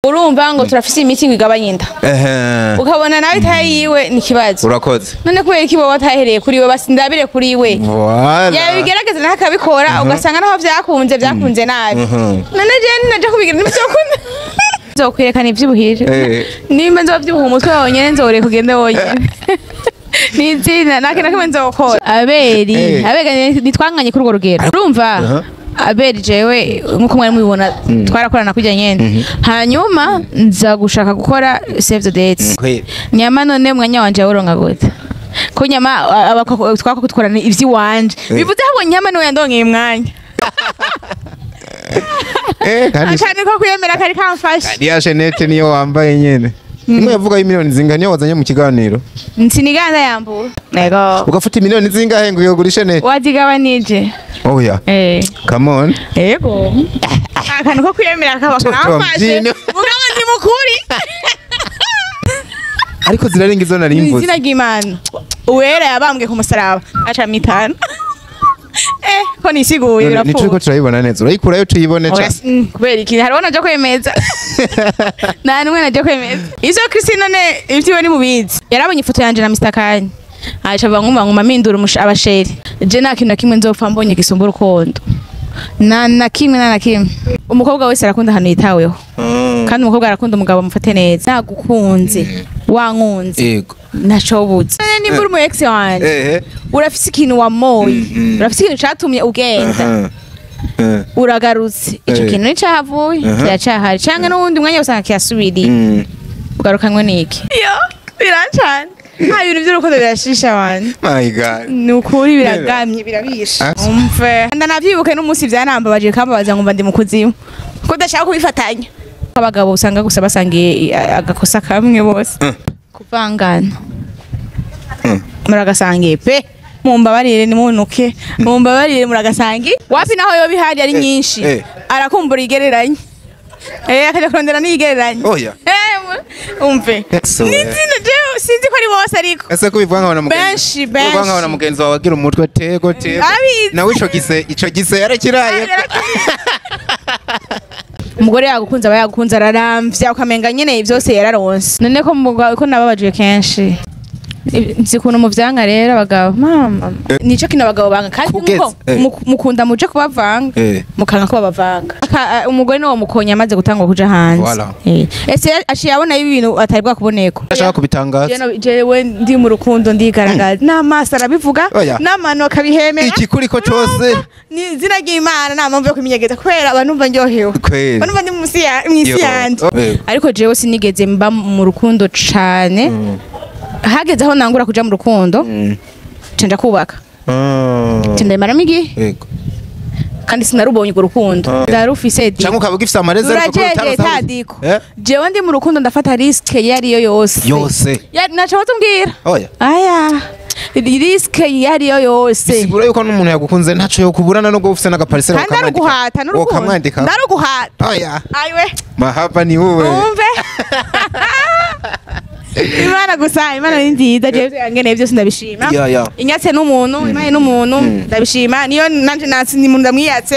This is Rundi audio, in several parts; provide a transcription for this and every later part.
Urumva ngo turafise imiti ngo igabanye inda. Ukabona nawe itaye yiwe ni kibazo. Urakoze. None kubera iki wowe watahereye kuri we basi ndabire kuri we. Voilà. Yabigerageza nawe akabikora ugasanga naho vyakunze vyakunze nabi. None je naje kubigira ntivyokunda. Nzokwerekana ivy'ubuhire. Nimba nzovyibuha umutwe wawe nyene nzoreka ugende wonyene. Nizina nake nakimwe nzokora. Aberi, abega nitwanganye kuri urwo rugero. Urumva? Aberi jewe nkuko mwari mubibona twarakorana kujya nyene. Hanyuma nza gushaka gukora save the dates. Nyama none mwanya wanje woronka gute? Ko nyama twako kutkorana ivyiwanje. Bivuze ahubwo nyama niwe yandongeye mwanya. Kandi akandi ko kuyemera kari kamfashe. Ya Jeanette niyo wambaye nyene. Nimwe yavuga y'imiliyoni zingahe niyo wazanye mu kiganiro? Nsiniganda yambura. Ego. Ugafata imiliyoni zingahe ngo uyogurishe nete? Wazigabanije. Oh yeah. Come on. Ego. Akantu ko kuyemera kaba kamfashe. Mugabo ndi mukuri. Ariko zirarenga izo nari mvuze. Izina ry'Imana. Uwera yabambwe ku musaraba aca mitano. Ko nisiguye birapfuye. Nico turayibona neza. Urayikurayo tuyibone cha. Kubera iki haribona naje kwemeza. Nta numwe naje kwemeza. Izo Christine none ivyo ni mubizi. Yarabonye ifoto yanje na Mr. Kanye. Acha bangumva nguma mindura abasheri. Je nta kintu na kimwe nzopfa mbonye gisumba urukundo. Na kimwe na kimwe. Umukobwa wese arakunda ahantu yitaweho. Kandi umukobwa arakunda umugabo amufate neza. Nagukunze. Wankunze. Yego. Nacobuze. Nimba uri umu ex wanje. Urafise ikintu wamoye. Urafise ikintu catumye ugenda. Uragarutse. Ico kintu nicahavuye kiracahari. Canke n'uwundi mwanya usanga kiyasubiriye. Ugarukanywe n'iki? Yo, birancana. Nta bintu by'urukundo birashisha abantu. My God. Ni ukuri biragamye birabisha. Umve. Ndanavyibuke n'umunsi vyanambabaje kambabaza ngo mba ndi mu kuzimu. Ko udashaka kubifatanya. Abagabo usanga gusa basangiye agakosa kamwe bose. Kuvangana. Muragasangiye pe. Mumbabarire nimunuke. Mumbabarire muragasangiye. Wapi naho yo bihari ari nyinshi. Arakumbura igereranye. Akaja kurondera n'igereranye. Oya. Umve. Nizina jewe sinzi ko ari bose ariko. Ese ko bivanga na mugenzi. Benshi benshi. Bivanga na mugenzi wawe agira umutwe tego tego. Nawe ico gise yarakiraye. Umugore yagukunze aba yagukunze araramvya ukamenga nyene byose yararonse. None ko ko nababajiwe kenshi. Nzi kuntu muvyanka rero abagabo. Mama. Nico kino abagabo banga kandi nkuko mukunda muje kubavanga. Mukanga ko babavanga. Umugore niwo mukonya amaze gutangwa kuja hanze. Ese aciye abona ibintu atari bwakuboneko. Ashaka kubitangaza. Jewe ndi mu rukundo ndigaragaza. N'amaso arabivuga, n'amano akabihemera. Ikikuri ko cose. Ni izina ry'Imana nta mpamvu yo kuminyegeza kubera abantu numva ndyohewe. Banumva ndi mwisi yanje. Ariko jewe sinigeze mba mu rukundo cane. Hageze aho nangura kuja mu rukundo canja kubaka. Canja igihe. Yego. Kandi sinarubonye urwo rukundo. Ndarufise di. Cyangwa ukaba ugifise amareze ariko ko utarusa. Jewe ndi mu rukundo ndafata risk yari yo yose. Yose. Naco batumbwira. Oya. Aya. Risk yari yo yose. Sigura yuko n'umuntu yagukunze ntaco yo kuburana no gufise n'agaparisera ukamwandika. Ukamwandika. Ndaruguhata. Oya. Aiwe. Mahaba ni wowe. Umve. Imana gusa Imana ni nziza jewe angene byose ndabishima. Inyatse n'umuntu Imana n'umuntu ndabishima niyo nanje natsi ni muntu ndamwiyatse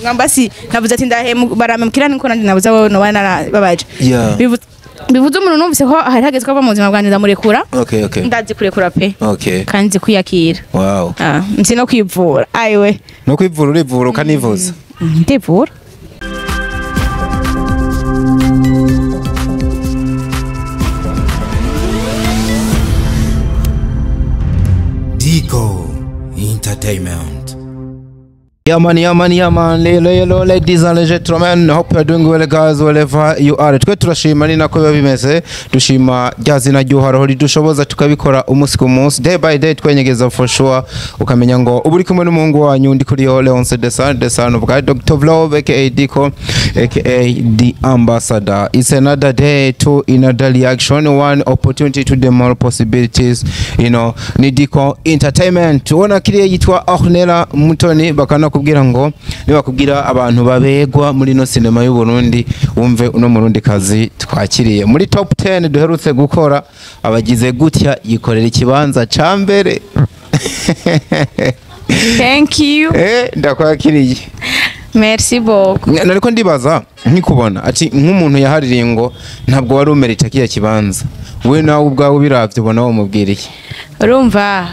ngambasi navuze ati ndahe baramemukira niko nanje nabuze abo no bana babaje. Bivuze umuntu numvise ko hari hageze ko ava mu buzima bwanje ndamurekura. Okay. Ndazi kurekura pe. Okay. Kandi nzi kwiyakira. Wow. Nzi no kwivura. Aiwe. No kwivura urivura ukanivuza. Ndivura. Dico Entertainment. Yeah man, hello ladies and gentlemen, hope you're doing well guys wherever you are. Twe turashima ni nako biba bimeze, dushima rya zina ry'Uhoraho ridushoboza tukabikora umunsi ku munsi, day by day twenyegeza for sure, ukamenya ngo ubu uri kumwe n'umuhungu wanyu ndi kuri yo Leonce the son of God, Dr. Vlove aka Dico aka the ambassador. It's another day to another reaction, one opportunity to the more possibilities, you know, ni Dico Entertainment. Ubona kiriya yitwa Ornella Mutoni bakana kubwira ngo nibakubwira abantu babegwa muri no cinema y'u Burundi wumve uno murundi kazi twakiriye muri top 10 duherutse gukora abagize gutya yikorera ikibanza ca mbere. Thank you. Ndakwakiriye. Merci beaucoup. Nariko ndibaza nkikubona ati nk'umuntu yahaririye ngo ntabwo wari umerita kiya kibanza, we nawe ubwawe ubiravye ubona wamubwira iki? Urumva,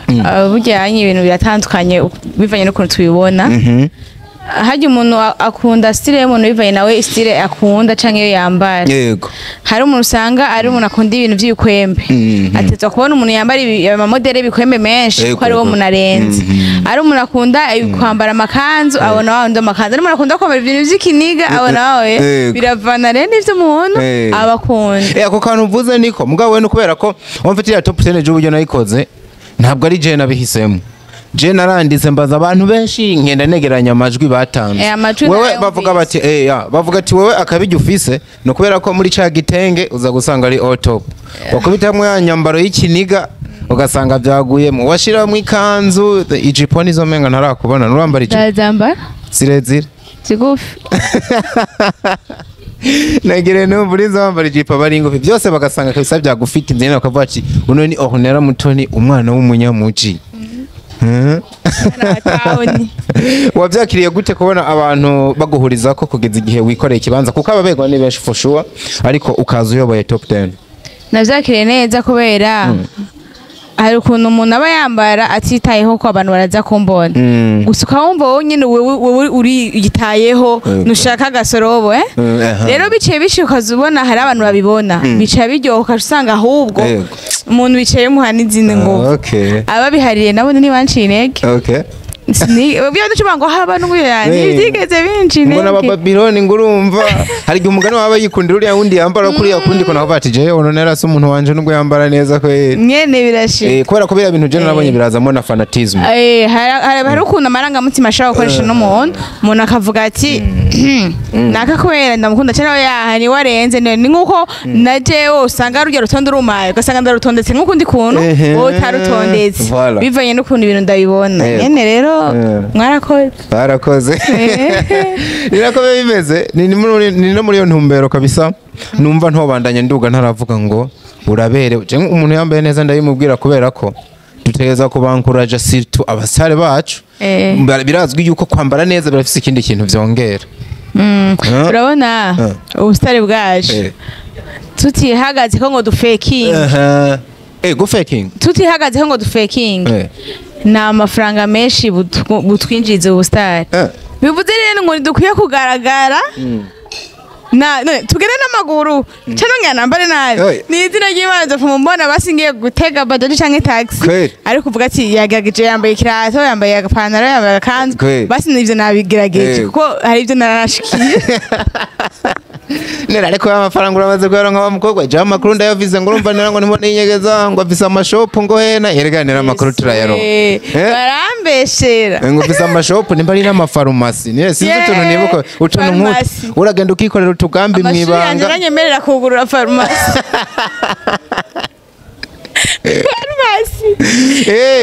burya ibintu biratandukanye bivanye n'ukuntu tubibona. Harya umuntu akunda style y'umuntu bivanye nawe style akunda canke iyo yambara. Hari umuntu usanga ari umuntu akunda ibintu by'ibikwembe, atezwa kubona umuntu yambara amamodèle y'ibikwembe menshi ko ari wo muntu arenze. Ari umuntu akunda kwambara amakanzu, abona wa wundi amakanzu. Ari umuntu akunda kwambara ibintu by'ikiniga, abona wawe. Biravana rero n'ivyo umuntu aba akunda. Ako kantu uvuze niko, mugabo we kubera ko wamfitira top 10 uburyo nayikoze ntabwo ari je nabihisemo. Je naranditse mbaza abantu benshi, ngenda negeranya amajwi batanze. Amajwi Wewe narayumvise. bavuga bati ya bavuga ati wewe akabijya ufise no kubera ko muri ca gitenge uza gusanga ari all top, wakubitamwe ya nyambaro y'ikiniga ugasanga byaguyemo, washiramwe ikanzu, ijipo nizo menga ntarakubona nurambara ijipo. Ndazambara. Zirezire? Zigufi. Nagire numva uriza wambara ijipo aba ari ngufi, byose bagasanga kabisa byagufite inzira, bakavuga ati uno ni Ornella Mutoni, umwana w'umunyamuji. Tawuni. Wabyakiriye gute kubona abantu baguhuriza ko kugeza igihe wikoreye ikibanza, kuko ababegwa ni benshi for sure, ariko ukaza uyoboye top 10? Navyakiriye neza kubera hari ukuntu umuntu aba yambara atitayeho ko abantu baraza kumbona. Gusa ukawumva wowe nyine wewe uri yitayeho, ntushaka agasorobo. Rero biciye biciye ukaza ubona hari abantu babibona, bicaye biryoha, ukaca usanga ahubwo umuntu bicaye muha n'izindi nguvu. Ababihaririye nabo ntibanciye intege. Byo ducuma ngo haba n'uyu yani byigeze binci Ngo intege. n'abababiloni, ngo urumva hari igihe umugani waba yikundira uriya wundi yambara kuriya kundi, ko naho ati jewe Ornella si umuntu wanje nubwo yambara neza kweli. Nyene birashika. Kubera ko biriya bintu je narabonye birazamo na fanatisme. Hari ukuntu amarangamutima ashobora gukoresha n'umuntu, umuntu akavuga ati naka kubera ndamukunda cyane, we yaha ni warenze. Ni nkuko na jewe usanga rujya rutonde urumaye, ugasanga ndarutondetse nk'ukundi kuntu wowe utarutondetse, bivanye n'ukuntu ibintu ndabibona. Nyene rero mwarakoze. Barakoze. Ni nako biba bimeze, ni no muri iyo ntumbero kabisa numva ntobandanye nduga ntaravuga ngo uraberewe. Je umuntu yambaye neza ndabimubwira kubera ko dutegereza kubankuraja, surtout abasare bacu. Birazwi yuko kwambara neza birafise ikindi kintu vyongera. Urabona ubusitari bwaje tutihagaze ko ngo dufekinge. Aha. Go faking. Tutihagaze ko ngo dufekinge, ni amafaranga menshi butwinjiriza ubusitari. Bivuze rero ngo ntidukwiye kugaragara na none tugende n'amaguru cyangwa ngo nambare nabi. Ni izina ry'Imana nzopfa mbona basi ngiye gutega bajaji canke taxi, ariko uvuga ati yagerageje, yambaye ikirato, yambaye agapantaro, yambaye agakanzu. Basi nivyo nabigerageje, kuko hari ibyo narashikiye. Nera, ariko amafaranga uramaze kuyaronka wa mukobwa? Je amakuru ndayavize ngo urumva nera ngo ntibone inyegeza ngo afise amashopu, ngo hena yerega nera amakuru turayaronka. Barambeshera. Ngo ufise amashopu nimba ari n'amafarumasi niye sinzi, utuntu nibuka utuntu nk'utu. Farumasi. Uragenda ukikorera utugambi Amashuri yanjye mwibanga. aranyemerera kugurura farumasi, farumasi.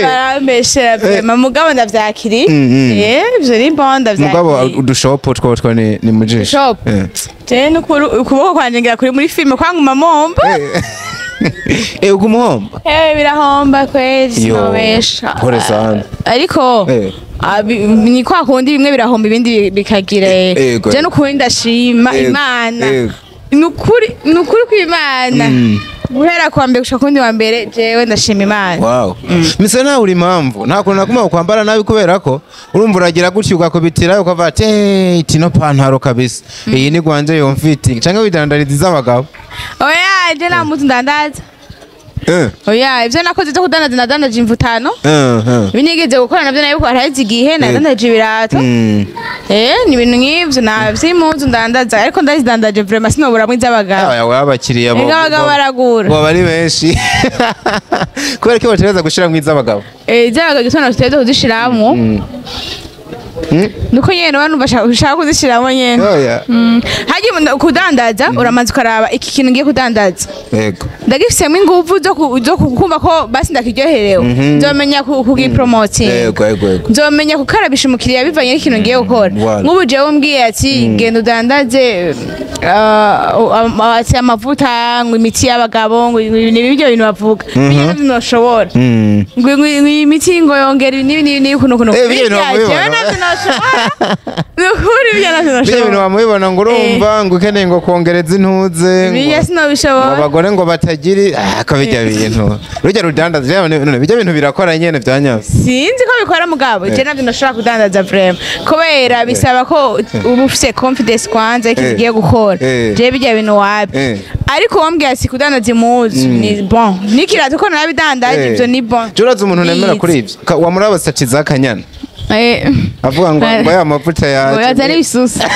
Barambeshera vraiment, mugabo ndavyakiriye. Ivyo ni bon, Mugabo ndavyakiriye. udushopu two ni mujisho. Shop. Je nukuri ukuboko kwanje ngira kuri muri filime kwanguma momba. Uguma uhomba? Birahomba kweli, Yo, sinobesha. Pole sana. Ariko ni kwa kundi bimwe birahomba ibindi bikagira. Je nukuri ndashima Imana. Nukuri kw'Imana. Guhera kwa mbere gushika kundi wa mbere, jewe ndashima Imana. Wow. Mise nawe uri impamvu nta kuntu naguma kwambara nabi, kubera ko urumva uragira gutyo ugakubitira ukavuga ati hey, tino pantaro kabisa iyi ni gwanje yomfiti, canke widandariza iz'abagabo? Oya, je nta mutu ndandaza. Oya, ivyo nakoze vyo kudandaza, nadandaje imvutano. Ibinigeze gukora navyo nabikora haraheze igihe, nadandaje ibirato. Ni ibintu nk'ivyo, nta vy'impuzu ndandaza, ariko ndazidandaje vraiment sinoburamwo iz'abagabo. Aya we abakiriya bo Ega abagabo baragura. Bo bari benshi kubera ko bategereza gushiramwo iz'abagabo. Iz'abagabo gituma tuteze kuzishiramwo. Nuko nyene noba numva ushaka kuzishiramwo nyene. Oya. Harya umuntu kudandaza uramanza ukaraba iki kintu ngiye kudandaza. Ndagifisemo inguvu zo kumva ko basi ndakiryoherewe. Nzomenya kugipromoting. Yego yego yego. Nzomenya kukarabisha umukiriya bivanye n'ikintu ngiye gukora. Voilà. Nk'ubu jewe umbwiye ati genda udandaze ati amavuta, ngo imiti y'abagabo, ngo ni ibyo bintu bavuga, bijya navyo noshobora, ngo imiti ngo yongera ibi n'ibi n'ibi n'ibi kuno kuno. Bijya bintu Bijya, bamubibona. jewe navyo noshobora. Nukuri bijya navyo Bijya bintu nashobora. wamubibona ngo urumva ngo ukeneye ngo kongereza intuze ngo Bijya ngo sinobishobora. abagore ngo batagiri ko bijya bintu rujya rudandaza bijya bijya bintu birakora nyene byanyavyo. Sinzi ko bikora mugabo, je navyo ndashobora kudandaza vraiment, kubera bisaba ko uba ufise confidence kwanza ikintu ugiye gukora. Je bijya bintu wapi, ariko wambwiye ati kudandaza impuzu ni bon, n'ikirato ko narabidandaje, ivyo ni bon. Je urazi umuntu nemera Bizi. kuri ivyo wamuraba sati za Kanyana avuga ngo ngo ya mavuta Ngo yaje yazane ibisusa.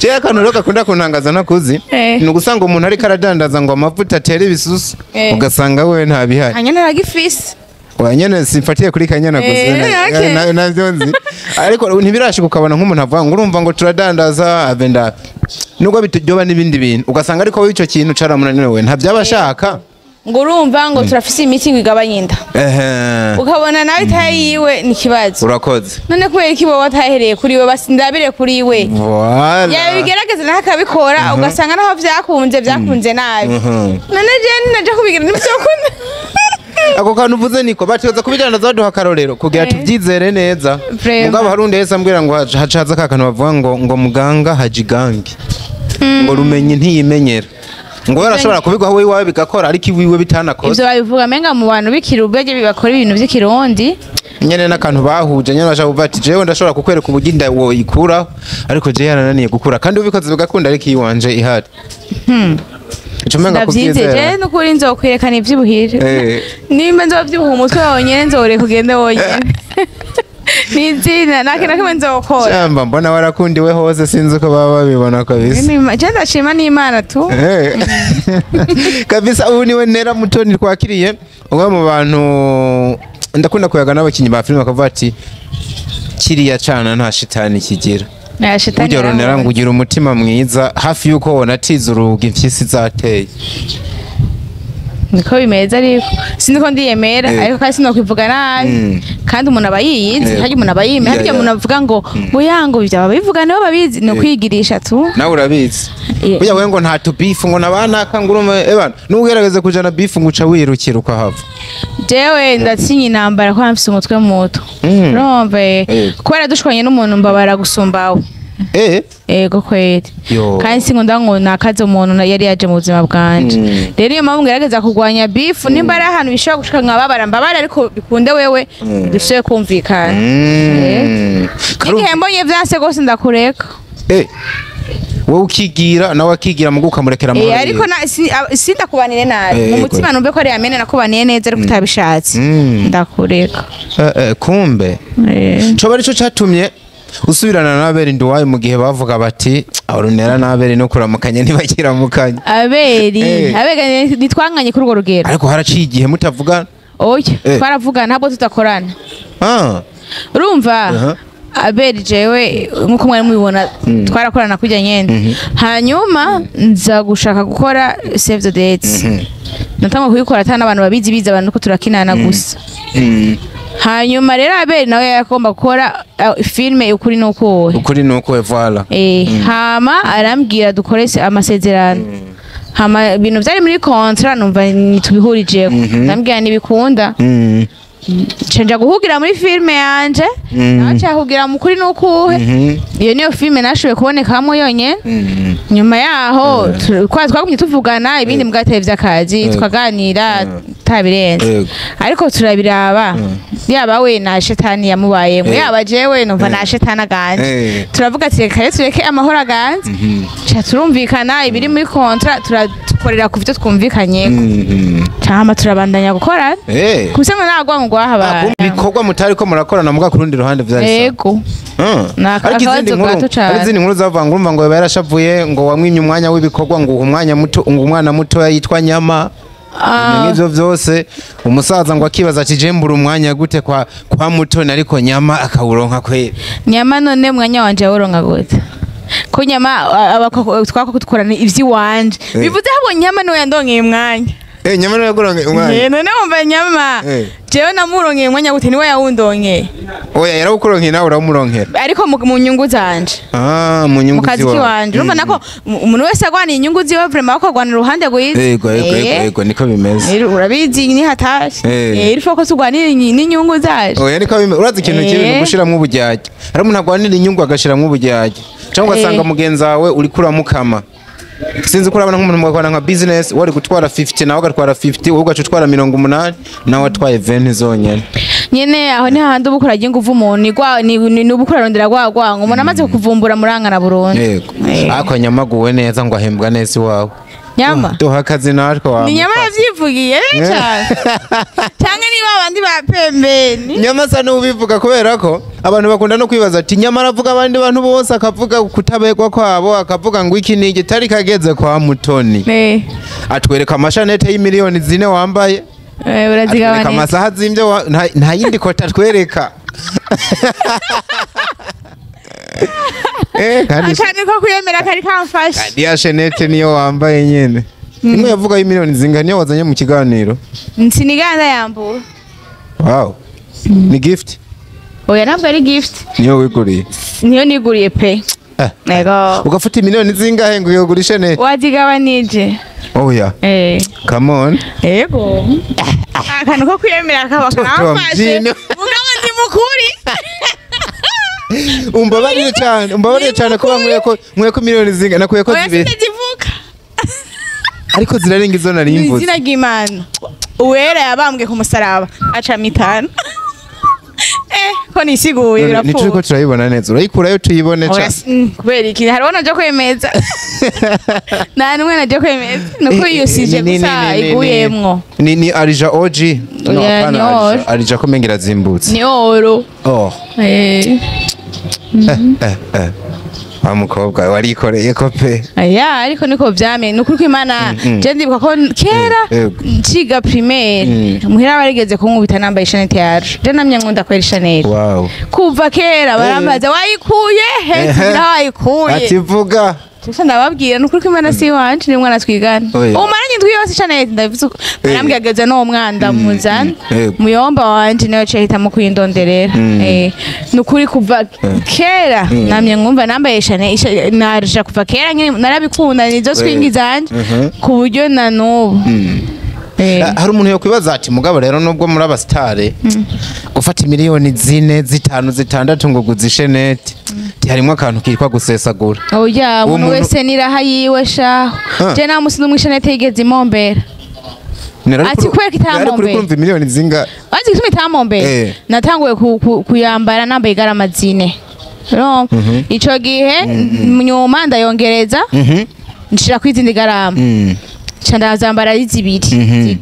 Je akantu rero gakunda kuntangaza nakuzi ni ugusanga umuntu ariko aradandaza ngo amavuta atera ibisusu, ugasanga we ntabihari. Kanyana aragifise. Oya nyene simfatiye kuri Kanyana gusa, navyo nzi, ariko ntibirashika ukabona nk'umuntu avuga ngo urumva ngo turadandaza avenda nubwo bituryoba n'ibindi bintu, ugasanga ariko ico kintu caramunaniwe we ntavyaba ashaka. Ngo urumva ngo turafise imiti ngo igabanye inda, ukabona nawe itaye yiwe ni ikibazo. Urakoze. None kubera iki wowe watahereye kuri we, basi ndabire kuri we? Voilà. Yabigerageza nawe akabikora, ugasanga naho vyakunze vyakunze nabi. None je naja kubigira ntivyokunda. Ako kantu uvuze niko batibaza kubidandaza baduha akarorero kugira tubyizere neza. Vraiment. Mugabo hari undi yahise ambwira ngo hacaza ka kantu bavuga ngo muganga hajigange ngo rumenye ntiyimenyera, ngo we arashobora kubiguha wowe iwawe bigakora ariko iwiwe bitanakoze. Ivyo babivuga menga mu bantu b'ikirubege bakora ibintu vy'ikirundi. Nyene n'akantu bahuje nyene bashaka kuvuga ati jewe ndashobora kukwereka uburyo inda woyikuraho, ariko jewe yarananiye gukura kandi ubikoze bigakunda ariko iyiwanje ihari. Ico umenga Ndavyize je kuvyizera. nukuri nzokwerekana ivy'ibuhire. Nimba nzovyibuha umutwe wonyene nzoreka ugende wonyene. Nizina nta kintu na kimwe nzokora. Shamba mbona warakundiwe hose, sinzi uko baba babibona kabisa. Je ndashima n'Imana tu. Kabisa ubu niwe Nera Mutoni twakiriye, umwe mu bantu ndakunda kuyaga n'abakinyi ba filime bakavuga ati kiriya cana nta shitani kigira. Na shitani. Burya Runera ngo ugira umutima mwiza hafi yuko wonatiza urugi imfyisi zateye. Niko bimeze, ariko sinzi ko ndiyemera, ariko kandi sinokwivuga nabi, kandi umuntu aba yiyizi, harya umuntu aba yimye, harya umuntu avuga ngo buyango ibyo ababivuga nibo babizi, ni ukwigirisha tu. Nawe urabizi. Burya wewe ngo nta tubifu ngo nabanaka ngo urumva ebana nugerageze kujana bifu ngo uca wirukira ukahava. Jewe ndatinya intambara kubera mfise umutwe muto. Urumva, kubera dushwanye n'umuntu mbabara gusumbawe. Ego kweri. Yo. Kandi sinkunda ngo nakaze umuntu yari yaje mu buzima bwanje. Rero iyo mpamvu ngerageza kurwanya beef, nimba ari ahantu bishobora gushika nkababara mbabara, ariko bikunde wewe dushoboye kumvikana. Igihe mbonye vyanse gose ndakureka. Wowe ukigira nawe akigira mugu ukamurekera amahoro. Ariko sindakubanire nabi. Mu mutima numve ko ari amene nakubaniye neza ariko utabishatse. Ndakureka. Kumbe coba arico catumye usubirana n'Abeli Nduwayo mu gihe bavuga bati Orunera n'Abeli no kuramukanya ntibakiramukanya. Abeli, Abeli nitwanganye kuri urwo rugero. Ariko haraciye igihe mutavugana. Oya, twaravugana ntabwo tudakorana. Urumva? Abeli jewe nkuko mwari mubibona twarakorana kujya nyene. Hanyuma nza gushaka gukora save the dates. Natangwa kuyikora ata n'abantu babizi, biza abantu ko turakinana gusa. Hanyuma rero Abeli nawe yagomba gukora filme Ukuri Nukuwe. Ukuri Nukuwe, voilà. Hama arambwira dukore amasezerano. Hama ibintu vyari muri contrat numva ntitubihurijeko. Ndambwira ntibikunda. Nca guhugira muri filme yanje, nawe nca hugira mu Kuri Nukuhe. Iyo niyo filme nashoboye kubonekamo yonyene. Nyuma yaho twagumye tuvugana ibindi mbwa vy'akazi, tukaganira tabirenze. Ariko turabiraba yaba we na shetani yamubayemo, yaba jewe numva na shetani aganje. Turavuga ati reka rero tureke amahoro aganze. Ca turumvikana ibiri muri contrat, turakorera ku vyo twumvikanyeko. Hama turabandanya gukora. Kusa ngo nagwa ngo gwahabaye. Ibikorwa mutari ko murakorana muga kurundi ruhande vyari sawa. Yego. Ariko izindi Akabazo nkuru, gato cane. hari izindi nkuru zavuga ngo urumva ngo yaba yarashavuye ngo wamwimye umwanya w'ibikorwa ngo uha umwanya muto, ngo umwana muto yitwa Nyama. Ibintu nk'ivyo vyose umusaza ngo akibaza ati je mbura umwanya gute kwa Mutoni, ariko Nyama akawuronka kweri. Nyama none umwanya wanje yawuronka gute? Ko Nyama twako dukorana ivy'iwanje. Bivuze ahubwo Nyama niwe yandongeye umwanya. Nyama niwe yakurongeye umwanya. None wumva nyama jewe namurongeye umwanya gute, niwe yawundongeye. Oya, yarawukuronkeye nawe urawumuronkera. Ariko mu nyungu zanje. Ah, mu nyungu mu kazi ziwawe. kiwanje. Urumva nako umuntu wese agwanira inyungu ziwe, vraiment ko agwanira uruhande rwiza. Yego, niko bimeze. Urabizi ni hatari. Il faut ko tugwanira n'inyungu zaje. Oya, niko bimeze. Urazi ikintu kibi ni ugushiramwo ubujyajya. Hari umuntu agwanira inyungu agashiramwo ubujyajya, cyangwa ugasanga mugenzi wawe uriko uramukama. Sinzi ko urabona nk'umuntu mugakora nka business, wari gutwara 50 nawe agatwara 50, wowe ugaca utwara 80 nawe atwaye 20 zonyene. Nyene aho ni hahandi uba ukora inguvu umuntu ni ni uba ukurarondera rwagwango umuntu amaze kukuvumbura murangana burundu. Yego. Ariko nyamaguwe neza ngo ahembwa neza iwawe. Nyama Duha akazi natwe wa. Ni nyama yavyivugiye cyane, canke niba abandi ba pembeni. Nyama asa n'ubivuga kubera ko abantu bakunda no kwibaza ati nyamara avuga abandi bantu bose, akavuga kutabegwa kwabo, akavuga ngo iki ni igitari kageze kwa Mutoni. Atwereka amashanete y'imiliyoni 4 wambaye. Atwereka Urazigabanije. amasaha azimvye nta yindi kota atwereka. Kandi Akantu ko kwiyemera kari kamfashe. Kandi ya shenete niyo wambaye nyene. Imwe yavuga y'imiliyoni zingana niyo wazanye mu kiganiro. Nsiniganda yambura. Wow. Ni gift. Oya, ntabwo ari gift. Niyo wiguriye. Niyo niguriye pe. Yego. Ugafata miliyoni zingahe ngo uyogure ishenete? Wazigabanije. Oya. Come on. Yego. Akantu ko kwiyemera kaba Toto kamfashe. mbyino. Mugabo ndi mukuri. Umbabarire cyane, umbabarire cyane kuba nkwiye ko miliyoni zingahe nakwiye ko Oya, zibiri. sinazivuga. Ariko zirarenga izo nari mvuze. Izina ry'Imana. Uwera yabambwe ku musaraba aca mitanu. Ko nisiguye None birapfuye. Ntituriko turayibona neza. Urayikurayo tuyibone Oya, cyane. kubera iki hariho naje kwemeza, nta n'umwe naje kwemeza, nuko iyo sije gusa iguyemwo. Ni Arija OG. No, Oya, hapana ni Arija. or. Arija ko mengira zimbutse. Ni oro. Oh. Wa mukobwa warikoreye ko pe. Aya, ariko niko vyame, nukuri ko Imana je ndibuka ko kera nciga primaire muhira barigeze kunkubita nambaye ishanete yacu. Je namye nkunda kwera ishanete kuva kera, barambaza wayikuye he, ngira wayikuye. Ati vuga. Gusa ndababwira nukuri ko Imana si iwanje, ni umwana twigana. Oya. Umaranye indwi yose ishanete ndabivuze uko. Barambwira ageze n'uwo mwana ndamuzana. Muyomba wanje niwe yaciye ahitamo kuyindonderera. Nukuri kuva kera namye nkumva nambaye ishanete naja kuva kera nyene narabikunda, nizo swingi zanje ku buryo na n'ubu. Hari umuntu yokwibaza ati mugabo rero nubwo muri abasitare gufata miliyoni 4, 5, 6 ngo guze ishenete, harimo akantu kitwa gusesagura. Oya, Uwo umuntu wese niraha yiwe shaho. Je nta musi n'umwe ishanete yigeze imombera. Ati kubera ko itamombeye. Ariko uri kumva miliyoni zinga. Wazi gituma itamombeye? Natanguye kuyambara nambaye igarama 4. Urumva? Ico gihe nyuma ndayongereza nshira kwizindi garama. Nca ndazambara ari 2.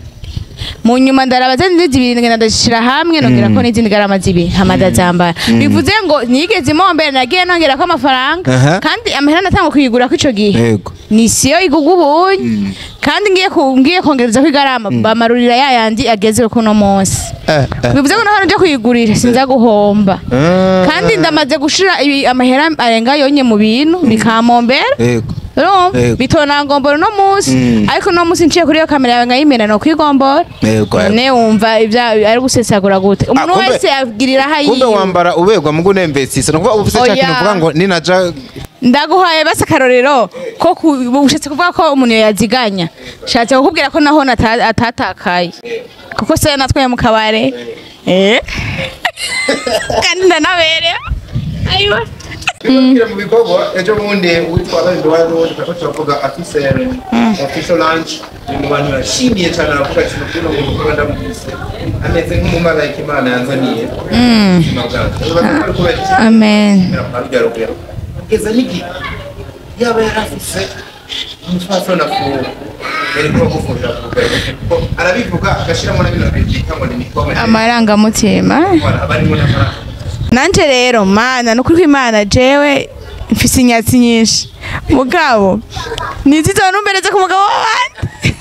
Mu nyuma ndaraba zindi 2 ngenda ndashira hamwe nongera ko n'izindi garama 2 hama ndazambara. Bivuze ngo nigeze imombera, nagiye nongera ko amafaranga kandi amahera natangwa kuyigura ko ico gihe. Ni siyo igugu ubunye. Kandi ngiye kongereza ko igarama bamarurira yayandi ageze kuno munsi. Bivuze ngo naho nje kuyigurira sinza guhomba. Kandi ndamaze gushira amahera arenga yonye mu bintu bikamombera. Urumva? Bitona ngombora no munsi. Ariko no munsi nciye kuri iyo kamera yawe nkayimena no kwigombora. None wumva ibya ari gusesagura gute? Umuntu wese agirira aho Kumbe yiwe. wambara uberwa mugu nemvesisa. Nukuvuga uba ufise cya kintu Oya. uvuga ngo ninaja. Ndaguhaye basi akarorero ko ushatse kuvuga ko umuntu yaziganya. Shatse kukubwira ko naho atatakaye. Kuko se natwaye mu kabare. Kandi ndanaberewe. Ayiwa. Bibabwira mu bikorwa ejo bundi witwa Abandi wa n'ubundi turiko turavuga afise official launch, ni mu bantu yashimiye cyane, aravuga ati nukuri uno muntu kuba ndamufise ameze nk'umumarayika Imana yanzaniye ubuzima bwanjye. Ubaza ko ari kubera iki? Amen. Kubera kwa rugero kugeza n'igihe yaba yarafise umupfasoni afuwe yari kuba agufurira ku rugero, kuko arabivuga agashiramo na bino bintu bita ngo ni imitoma, Amarangamutima. aba arimo n'amarangamutima. Nanje rero mana nukuri ko Imana jewe mfise inyatsi nyinshi, mugabo nizizonumbereze ku mugabo w'abandi.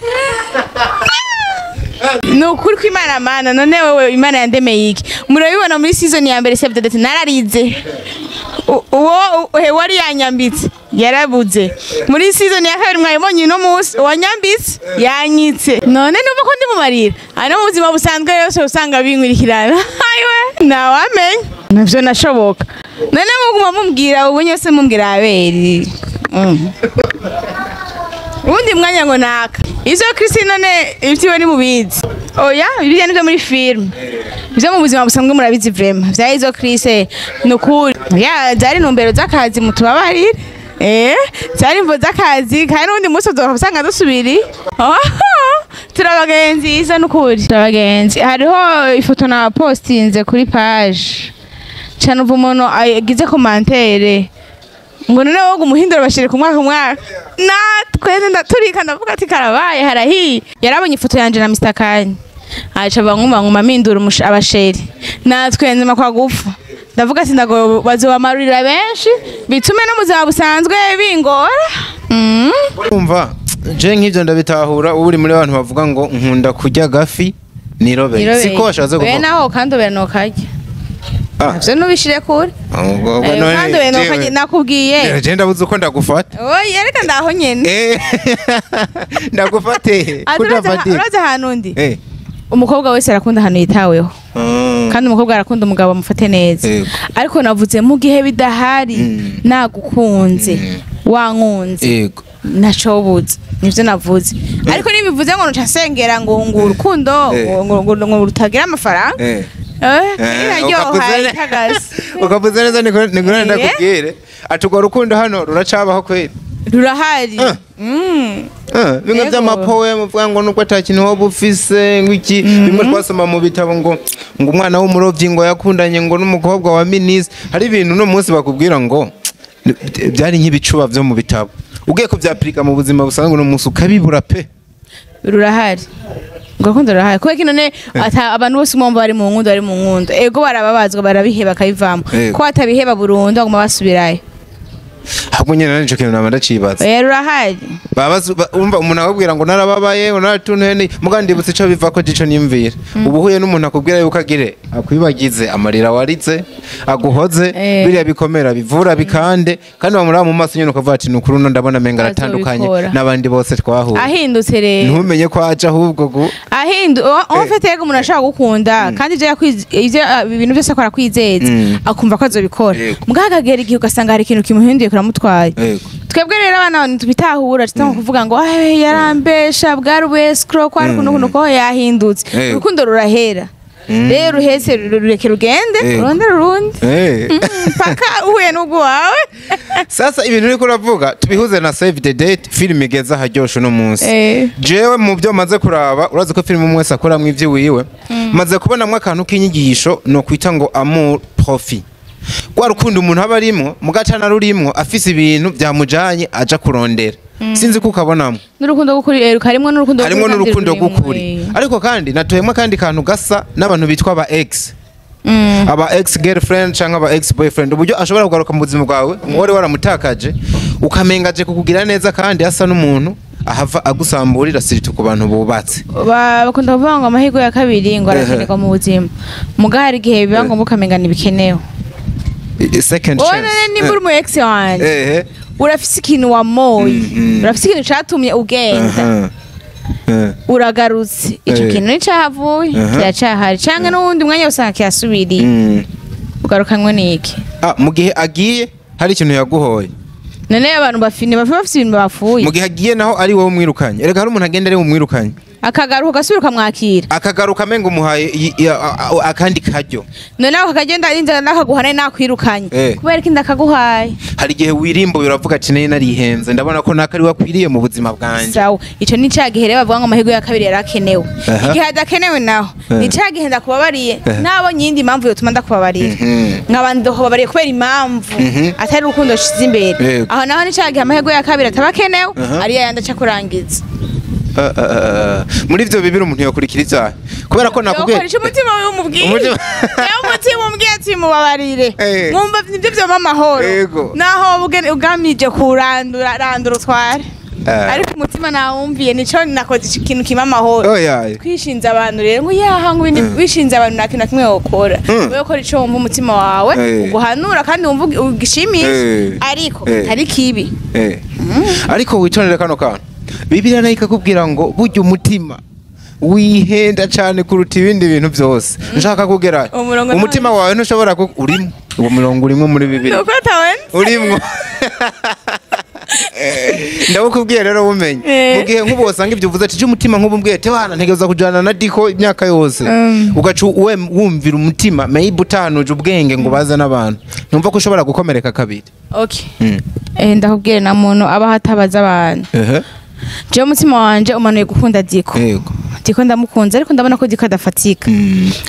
Nukuri ko Imana mana, none wewe Imana yandemeye iki? Murabibona muri season ya mbere Save the Date nararize. Uwo wari yanyambitse yarabuze muri season ya kabiri, mwayibonye uno munsi uwanyambitse yanyitse. None numva ko ndi mu marira, ari no mu buzima busanzwe yose usanga binkurikirana. Ayiwe, ntawamenya navyo nashoboka. None muguma mumbwira ubu nyose, mumbwira aberi. Ubundi mwanya ngo naka izo Christine, none ivyiwe ni mubizi? Oya, ibijya nivyo muri film, ivyo mu buzima busanzwe murabizi vraiment vya izo Chris. Nukuri ya zari intumbero z'akazi, mutubabarire. Zari imvo z'akazi, kandi n'ubundi munsi uzoba usanga dusubiri. Turabagenzi izo, nukuri turabagenzi. Hariho ifoto na postinze kuri page cyane, uva umuntu agize commentaire ngo none wowe umuhindura bashire ku mwaka umwaka, natwe ndaturika, ndavuga ati karabaye harahiye. Yarabonye ifoto yanje na Mr Kanye, aca bankuma nkuma mpindura abasheri, natwe nzima kwa gupfa. Ndavuga ati ndago bazobamarurira benshi, bitume no muzaba busanzwe bingora. Umva, je nk'ivyo ndabitahura. Uba uri muri abantu bavuga ngo nkunda kurya gafi nirobeye, siko washatse we kuvuga? Naho kandobera nokarya. Navyo nubishire kure. Ubwo none Kandobera nokarya, nakubwiye. Je ndabuze uko ndagufata. Oya, reka ndaho nyene. Ndagufate Ati kudafate. urazi ahantu ndi? Umukobwa wese arakunda ahantu yitaweho, kandi umukobwa arakunda umugabo amufate neza. Ariko navuze mu gihe bidahari, nagukunze, wankunze, ntacobuza, nivyo navuze. Ariko nibivuze ngo nca nsengera ngo urukundo ngo rutagira amafaranga. Iraryoha itagase. Ukavuze neza, niko ndakubwire ati urwo rukundo hano ruracabaho kweli? Rurahari. Bimwe Yego. by'amapoem uvuga ngo nubwo ata kintu woba ufise, ngo iki, bimwe twasoma mu bitabo ngo umwana w'umurovyi ngo yakundanye ngo n'umukobwa wa minisitiri. Hari ibintu uno munsi bakubwira ngo byari nk'ibicuba vyo mu bitabo, ugiye kuvyapurika mu buzima busanzwe uno munsi ukabibura pe. Rurahari, urwo rukundo rurahari. Kubera ko none abantu bose umwumva bari mu nkundo, bari mu nkundo, ego barababazwa, barabiheba, bakabivamo. Ko batabiheba burundu, baguma basubirayo. Ahubwo nyene nari nico kintu nama ndacibaza. Oya, rurahari. Umva, umuntu akubwira ngo narababaye, ngo naratunene, muga ndibutse ico bivako jico nimvira. Ubu uhuye n'umuntu akubwira yuko agire akwibagize amarira warize, aguhoze, biriya bikomera bivura bikande, kandi wamuraba mu maso nyene ukavuga ati nukuri uno ndabona menga aratandukanye Azobikora. n'abandi bose twahuye. Ahindutse rero. Ntumenye ko aje ahubwo gu Ahindu en fait, yego, umuntu ashobora gukunda, kandi ivyo ivyo ibintu byose akora kwizeza, akumva ko azobikora. Mugabo akagera igihe ugasanga hari ikintu kimuhinduye, kuramutwaye. Twebwe rero abana ntitubitahura, tutanga kuvuga ngo "Ah, yarambesha, bwari ubescro, ko ari kuno kuno, ko yahindutse." Urukundo rurahera rero, ruhetse rureke rugende, urondere urundi. Paka uhuye n'ubwo wawe. Sasa ibintu uriko uravuga tubihuze na Save the Date, film igeze aharyoshe uno munsi. Jewe mu byo maze kuraba, urazi ko filime umwe wese akoramwo ivyo wiwe, maze kubonamwo akantu k'inyigisho no kwita ngo amour profit, rwa rukundo umuntu aba arimwo mugacana rurimwo afise ibintu byamujanye aja kurondera. Sinzi ko ukabonamo. N'urukundo rw'ukuri, karimwo n'urukundo Harimwo rw'ukuri kandi n'urukundo rurimwo, rw'ukuri. Ariko kandi natoyemwo akandi kantu gasa n'abantu bitwa aba ex, aba ex girlfriend cyangwa aba ex boyfriend, uburyo ashobora kugaruka mu buzima bwawe wari waramutakaje, ukamenga aje kukugira neza, kandi asa n'umuntu ahava agusamburira, surtout ku bantu bubatse. Bakunda kuvuga ngo amahirwe ya kabiri ngo arakenerwa mu buzima, muga hari igihe biba ngombwa ukamenga ntibikenewe. Second Wowe chance. none nimba uri umu ex wanje, urafise ikintu wamoye, urafise ikintu catumye ugenda, uragarutse, ico kintu nticahavuye, kiracahari, canke n'uwundi mwanya usanga kirasubiriye. Ugarukanywe n'iki? Ah, mu gihe agiye hari ikintu yaguhoye. None abantu bafine bafise ibintu bapfuye. Mu gihe agiye naho ari wowe umwirukanye, erega hari umuntu agenda ari we umwirukanye. Akagaruka, ugasubira ukamwakira. Akagaruka amenga umuhaye akandi karyo. None ako akagenda arinze nakaguha, nari nakwirukanye. Kubera ko ndakaguhaye. Hari igihe wirimbuye, uravuga ati nari narihenze, ndabona ko naka ari we akwiriye mu buzima bwanjye. Sawa, ico ni ca gihe rero bavuga ngo amahirwe ya kabiri yarakenewe. Igihe adakenewe naho, ni ca gihe ndakubabariye, nabonye iyindi mpamvu yotuma ndakubabarira, nkaba ndakubabariye kubera impamvu atari urukundo nshize imbere. Aho naho ni ca gihe amahirwe ya kabiri ataba akenewe, ari yayandi aca kurangiza. Ah. Muri ivyo bibiri umuntu yokurikira ivyaha, kubera ko nakubwiye Yokoresha umutima wiwe umubwire. Yewe, umutima umubwiye ati mubabarire, mwumva nibyo vyoma amahoro. Naho ugamije kurandura, randura utware. Ariko umutima nawumviye, nico nakoze ikintu kimpa amahoro. Oya. Twishinze abantu rero ngo yaha, ngo ibintu wishinze abantu, nta kintu na kimwe wokora. Wewe ukora ico wumva umutima wawe uguhanura kandi wumva ugishimisha, ariko atari kibi. Ariko witondere kano kantu, Bibiliya nayo ikakubwira ngo burya umutima wihenda cyane kuruta ibindi bintu byose. Nshaka kugera Umurongo. Umutima wawe ntushobora urimo uwo murongo, urimo muri Bibiliya. Nuko atawenze. Urimwo, ndabukubwiye rero bumenye. Mu gihe nk'ubu wasanga ibyo uvuze ati umutima, nk'ubu mbwiye ati wana ntegereza kujana na Diko imyaka yose, ugaca wumvira umutima, maybe utahanuje ubwenge ngo baze n'abantu, numva ko ushobora gukomereka kabiri. Okay. Ndakubwire, na muntu aba hatabaza abantu. Jewe umutima wanje umanuye gukunda Diko. Diko ndamukunze, ariko ndabona ko Diko adafatika.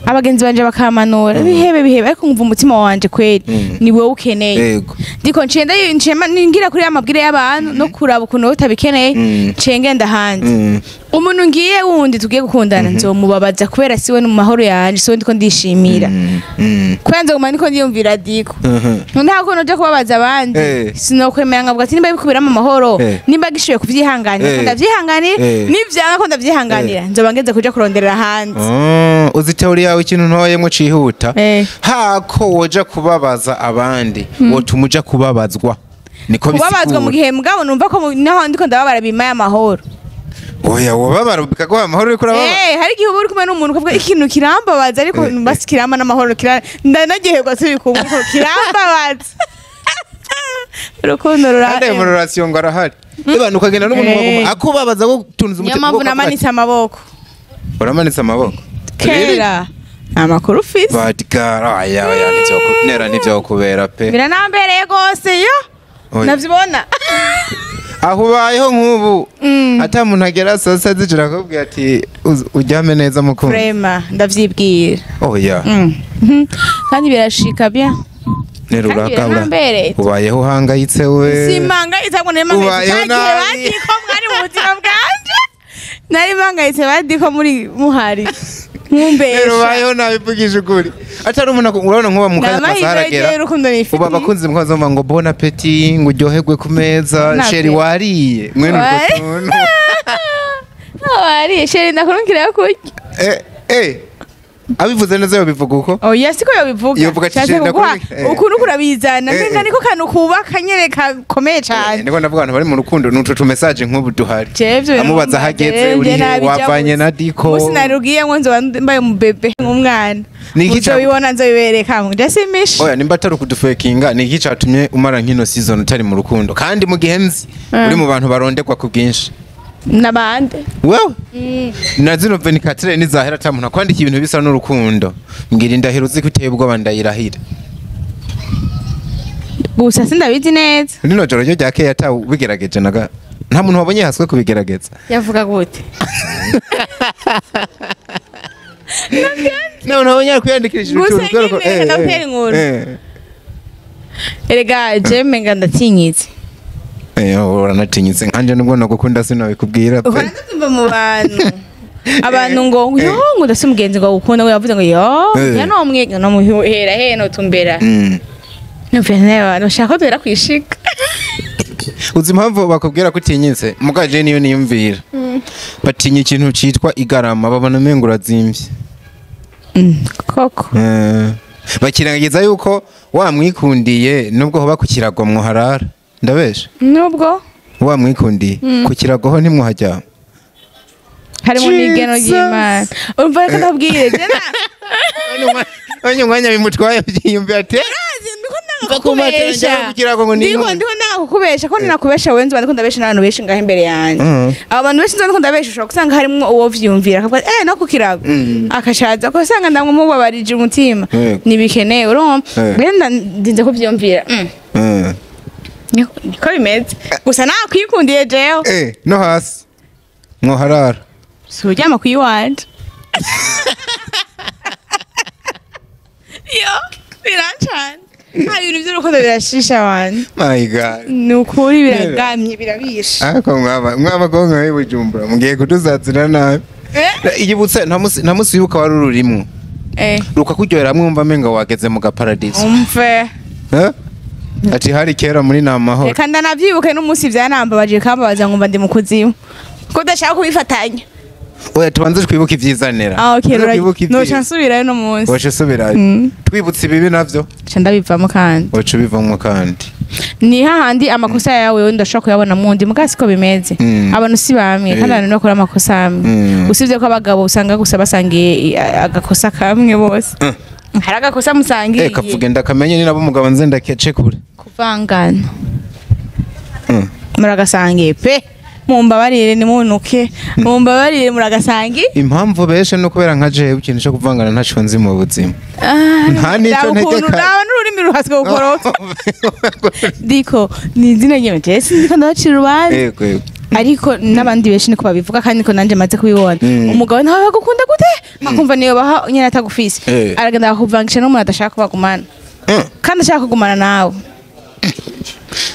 Abagenzi banje bakamanura bihebe bihebe, ariko nkumva umutima wanje kweri ni wowe ukeneye. Diko nciye nciye ningira kuri ya mabwire y'abantu no kuraba ukuntu wowe utabikeneye. Nciye ngenda hanze. Umuntu ngiye wundi tugiye gukundana nzomubabaza, kubera siwe no mu mahoro yanje, siwe ndiko ndishimira. Kubera nzoguma ndiko ndiyumvira Diko. Nta kuntu uje kubabaza abandi. Sinokwemera, nkavuga ati nimba bikubiramo amahoro, nimba gishoboye kuvyihanganira, ko ndavyihanganira. Nivyanga ko ndavyihanganira, nzoba ngeze kuja kuronderera ahandi. Ah, uzi théorie yawe, ikintu ntoyemwo cihuta, hako woja kubabaza abandi, wotuma uja kubabazwa, niko Kubabazwa mu bisigura. gihe mugabo numva ko naho ndiko ndababara bimaye amahoro. Oya, wobabara bikaguha amahoro uriko urababara. Hari igihe uba uri kumwe n'umuntu ukavuga ikintu kirambabaza, ariko basi kiramba n'amahoro, ndanaryoherwa turi kumwe ko kirambabaza. Urukundo rura Kandi ayo marorasiyo ngo arahari. Eba ukagenda n'umuntu waguma akubabaza, ko tunze Niyo umutima. mpamvu namanitse amaboko. Uramanitse amaboko? Kera nta makuru ufise. Badigara, aya oya, nivyo nera nivyo kubera pe. Biranambereye rwose yo. Oya. Navyibona. Aho ubayeho nk'ubu, ata muntu agera saa sita z'ijoro akakubwira ati "Uryame neza mukunzi." Vraiment ndavyibwira. Oya. Kandi birashika bien. Nera Kandi urakabura. biranambereye. Ubayeho uhangayitse we. Simangayitse, ahubwo nari mpangayitse. Ubayeho Cyagihe nabi. badiko mwari mu buzima bwanje, nari mpangayitse badiko muri muhari Rero nkumbesha. ubayeho nabi, mvugije ukuri, atari umuntu urabona nkuba mu kanya Ni amahirwe kasaragera y'urukundo nifitiye. ubu abakunzi mukaza bumva ngo bon appétit, ngo uryoherwe ku meza. Bon Chéri, appétit. wariye, mwene utwo tuntu. Wariye chéri, ndakurungikira yo kurya. Abivuze neza yobivuga uko? Oya, siko yobivuga. Yovuga ati, Nshatse "Chéri, kuguha ukuntu kurabizana, mbega niko kantu kubaka nyene kakomeye cane. Niko ndavuga, abantu bari mu rukundo nutu tu message nk'ubu duhari. Jewe ivyo bintu Amubaza ahageze, uri he, wavanye na Diko. Umunsi narugiyemwo nzoba mbaye umubebe nk'umwana. Ni iki Muzobibona, nzobibereka ndasimisha. Oya, nimba atari ukudufekinga, ni iki catumye umara nk'ino season utari mu rukundo, kandi mu gihe nzi uri mu bantu barondegwa ku bwinshi? Nabande? Wewe na zino 24 nizahera ata muntu akwandika ibintu bisa n'urukundo, mbwira indahiro uzi ko uteye ubwoba, ndayirahira. Gusa sindabizi neza. Rino joro ryo ryakeye ata ubigerageje naga, nta muntu wabonye haswe kubigerageza. Yavuga gute? Nta muntu wabonye kwiyandikisha. Gusa nyine reka ndakubwira inkuru. Erega je menga ndatinyitse. Eh, uranatinyitse nkanje, nubwo nagukunda sinabikubwira pe. Uhora ndatumva mu bantu, abantu ngo yo, ngo ndase umugenzi ngo agukunda, ngo yavuze ngo yo ya no mwega no muhera he no tumbera. Numva nawe abantu bashaka ko duhera kwishika. Uzi impamvu bakubwira ko utinyitse? Mugaje niyo niyumvira, batinya ikintu citwa igarama, babona umengo urazimvye. Koko. Bakirengagiza yuko wamwikundiye nubwo hoba ku kirago mwoharara, ndabesha? Nubwo Wamwikundiye ku kirago ho ntimwohajyama. Harimo n'igeno Jesus. ry'Imana, urumva, reka ndabwire je na Onye umwanya bimutwaye byiyumvira ati ndiko Mva ku matera njya ndakubesha ku kirago ngo ni ndiko inkoni. ndiko ndakubesha ko ninakubesha wenze ndiko ndabesha n'abantu benshi ngaho imbere yanjye. Abo bantu benshi ndiko ndabesha, ushobora gusanga harimwo uwo vyiyumvira akavuga no ku kirago, akashaza ko usanga ndamumubabarije umutima. Ntibikeneye, urumva. Rero ndinze kuvyiyumvira. Niko bimeze, gusa nakwikundiye jewe. No hasi mwoharara. Si uryama ku iwanje yo birancana, nta bintu by'urukundo birashisha abantu. My God. Ni ukuri, biragamye, birabisha. Ariko mwaba konka w'i Bujumbura mugiye kudusatira nabi. Iyibutse nta musi wibuka wari ururimwo rukakuryohera, mwumva amenga wageze mu gaparadiso? Umve. Eh? Ati hari kera muri namahoro. Reka ndanavyibuke n'umunsi vyanambabaje kambabaza ngumva ndi mu kuzimu ko udashaka kubifatanya. Oya, tubanze twibuke ivyizanira. Ah, okay. Twibuke Noca ivyiza. nsubirayo no munsi. Waca usubirayo. Twibutse ibibi navyo. Nca ndabivamo kandi. Waca ubivamwo kandi. Ni hahandi amakosa yawe wewe ndashobora kuyabona mundi muga siko bimeze. Abantu si bamwe kandi abantu bakora amakosa amwe. Usibye ko abagabo usanga gusa basangiye agakosa kamwe bose. Hari agakosa musangiye. Kavuge ndakamenye ni nabo umugabo nze ndakece kure. Kuvangana. Muragasangiye pe. Mumbabarire nimunuke. Mumbabarire muragasangiye. Impamvu beshe no kubera nka jewe ikintu cyo kuvangana ntaco nzi mu buzima. Nta nico ntegeka. Nawe n'ururimi ruhatswe gukoroka. Diko ni izina ryawe je sindiko ndabacira urubanza. Yego yego. Ariko n'abandi benshi niko babivuga kandi niko nanje maze kubibona. Umugabo nawe bagukunda gute? Akumva niyo baha nyene atagufise. Aragenda akuvangisha n'umuntu adashaka kubagumana. Kandi ashaka kugumana nawe.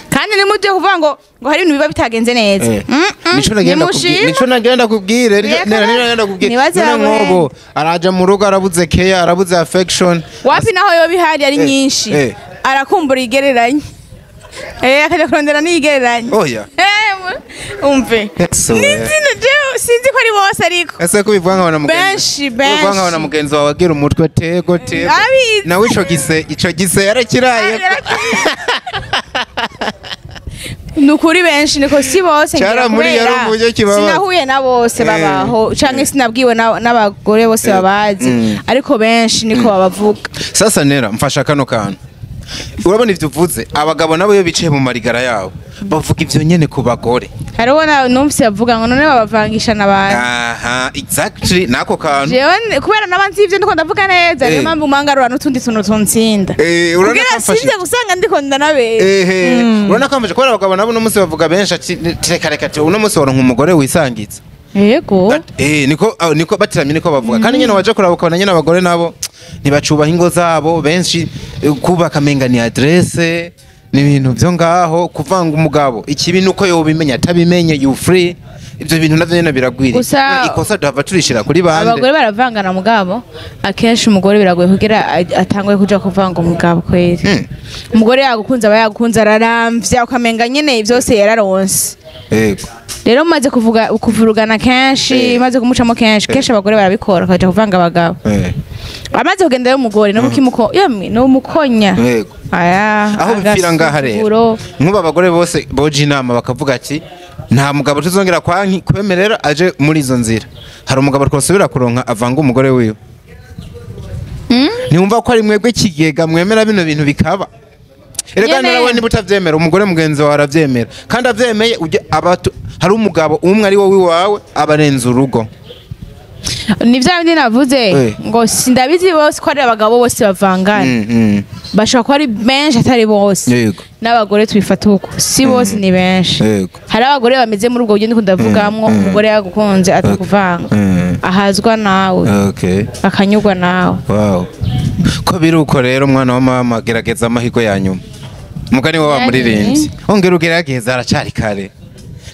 Kandi nimujye kuvuga ngo hari ibintu biba bitagenze neza. Nico nagenda kubwire, nagenda kubwire. None araja mu rugo arabuze care, arabuze affection. Wapi naho yo bihari ari nyinshi. Arakumbura igereranye. Akaja kurondera n'igereranye. Oya. Umve. Nizina je sinzi ko ari bose ariko. Ese ko bivuga nkabona mugenzi. Benshi. Bivuga nkabona mugenzi wawe agira umutwe tego tego. Nawe ico gise yarakiraye. Nukuri benshi niko si bose ngira kubera sinahuye na bose babaho canke sinabwiwe n'abagore bose babazi ariko benshi niko babavuga. Sasa Nera mfasha kano kantu. Urabona ivyo uvuze abagabo nabo iyo bicaye mu marigara yabo bavuga ivyo nyene ku bagore. Hariho numvise bavuga ngo none babavangisha n'abantu. Aha, exactly nako kantu. Jewe kubera nabanzi ivyo ndiko ndavuga neza niyo mpamvu mangarura n'utundi tuntu tuntsinda. Urabona ko sinze gusanga ndiko ndanabera. Urabona ko mfasha kubera abagabo nabo no munsi bavuga benshi ati reka reka ati uno munsi waronka umugore wisangitse. Yego. Niko batiramye niko bavuga. Kandi nyene waje kuraba ukabona nyene abagore nabo ntibacubaha ingo zabo benshi kubaka menga ni adresse ni ibintu byo ngaho kuvanga umugabo ikibi nuko yobimenya atabimenye you free ibyo bintu navyo nyene biragwiriye. Ikosa duhava turishira kuri bande. Abagore baravangana mugabo akenshi umugore biragoye kugira atangwe kuja kuvanga umugabo kweri. Umugore yagukunze aba yagukunze araramvya ukamenga nyene byose yararonse. Yego. Rero maze kuvuga kuvurugana kenshi maze kumucamo kenshi kenshi abagore barabikora kaje kuvanga abagabo. Amaze kugenda yo mugore no mukimuko yamwe no mukonya. Yego. Aya aho bipfira ngaha rero nkuba abagore bose boje inama bakavuga ati nta mugabo tuzongera kwemerera aje muri izo nzira. Hari umugabo twosubira kuronka avanga umugore wiwe. Ntiwumva ko ari mwebwe kigega mwemera bino bintu bikaba. Erega nawe niba utavyemera umugore mugenzi wawe aravyemera kandi avyemeye hari umugabo umwe ari wowe wawe abarenza urugo. Ni vya bindi navuze ngo sindabizi bose ko ari abagabo bose bavangana. Bashobora kuba ari benshi atari bose. N'abagore twifata uko si bose ni benshi. Hari abagore bameze muri ubwo buryo ndiko ndavugamwo umugore yagukunze atakuvanga ahazwa nawe akanyurwa nawe. Wow. Ko biruko rero mwana wa mama gerageza amahirwe ya nyuma. Mugani wa muririmbyi. Ongera ugerageza aracari kare.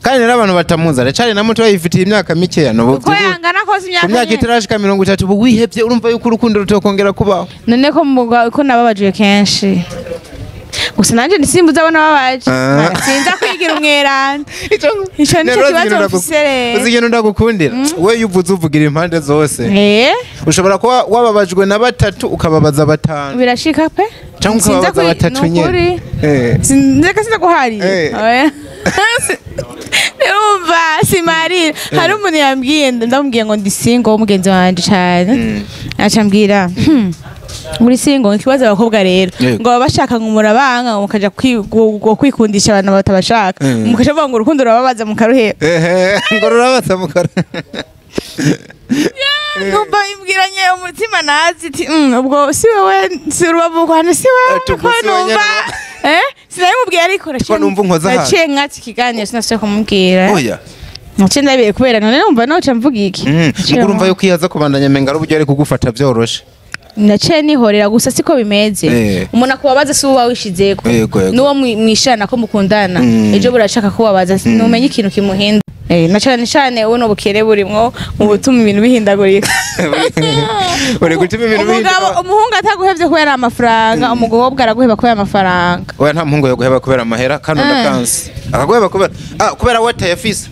Kandi rero abantu batamuza aracari na muto yifitiye imyaka mikeya no uko yangana kose imyaka itarashika 30 ubu wihevye urumva yuko urukundo rutokongera kubaho. None ko ko nababajiye kenshi. Gusa nanje nisimbuza abana babaje. Sinza kwigira umweranda. Ico nico kibazo mfise rero. Uzigenda ndagukundira. We yuvuze uvugira impande zose. Ushobora kuba wababajwe na batatu ukababaza batanu. Birashika pe? Cyangwa ukababaza batatu nyene. Sinzeka sinza guharira. Oya. Umva simarira. Hari umuntu yambwiye ndamubwiye ngo ndi single mugenzi wanje cyane. Acambwira muri single ikibazo abakobwa rero ngo babashaka ngo murabanga ngo mukaja kwikundisha abantu batabashaka mukaja bavuga ngo urukundo rurababaza mukaruheba. Ngo rurabaza mukaruheba. Numva imbwiranye umutima nazi ati ubwo si wewe si urubavu rwanjye si wewe ko numva sinabimubwiye ariko naciye nkatse ikiganiro sinasubiye kumubwira. Oya. Naciye ndabiye kubera none numva noca mvuga iki. Ubwo urumva yuko iyo aza kubandanya menga ari uburyo ari kugufata byoroshe. Naciye nihorera gusa siko bimeze. Umuntu akubabaza si uba wishizeko. Nuwo mwishana ko mukundana ejo burashaka kubabaza numenye ikintu kimuhinda. Na cyane cyane ubu bukere burimwo mu butuma ibintu bihindagurika. Uri gutuma ibintu Umugabo, umuhungu ataguhevye kubera amafaranga, umugobwa araguheba kubera amafaranga. Oya, nta muhungu yoguheba kubera amahera kano. Ndakansi akaguheba kubera kubera we atayafise.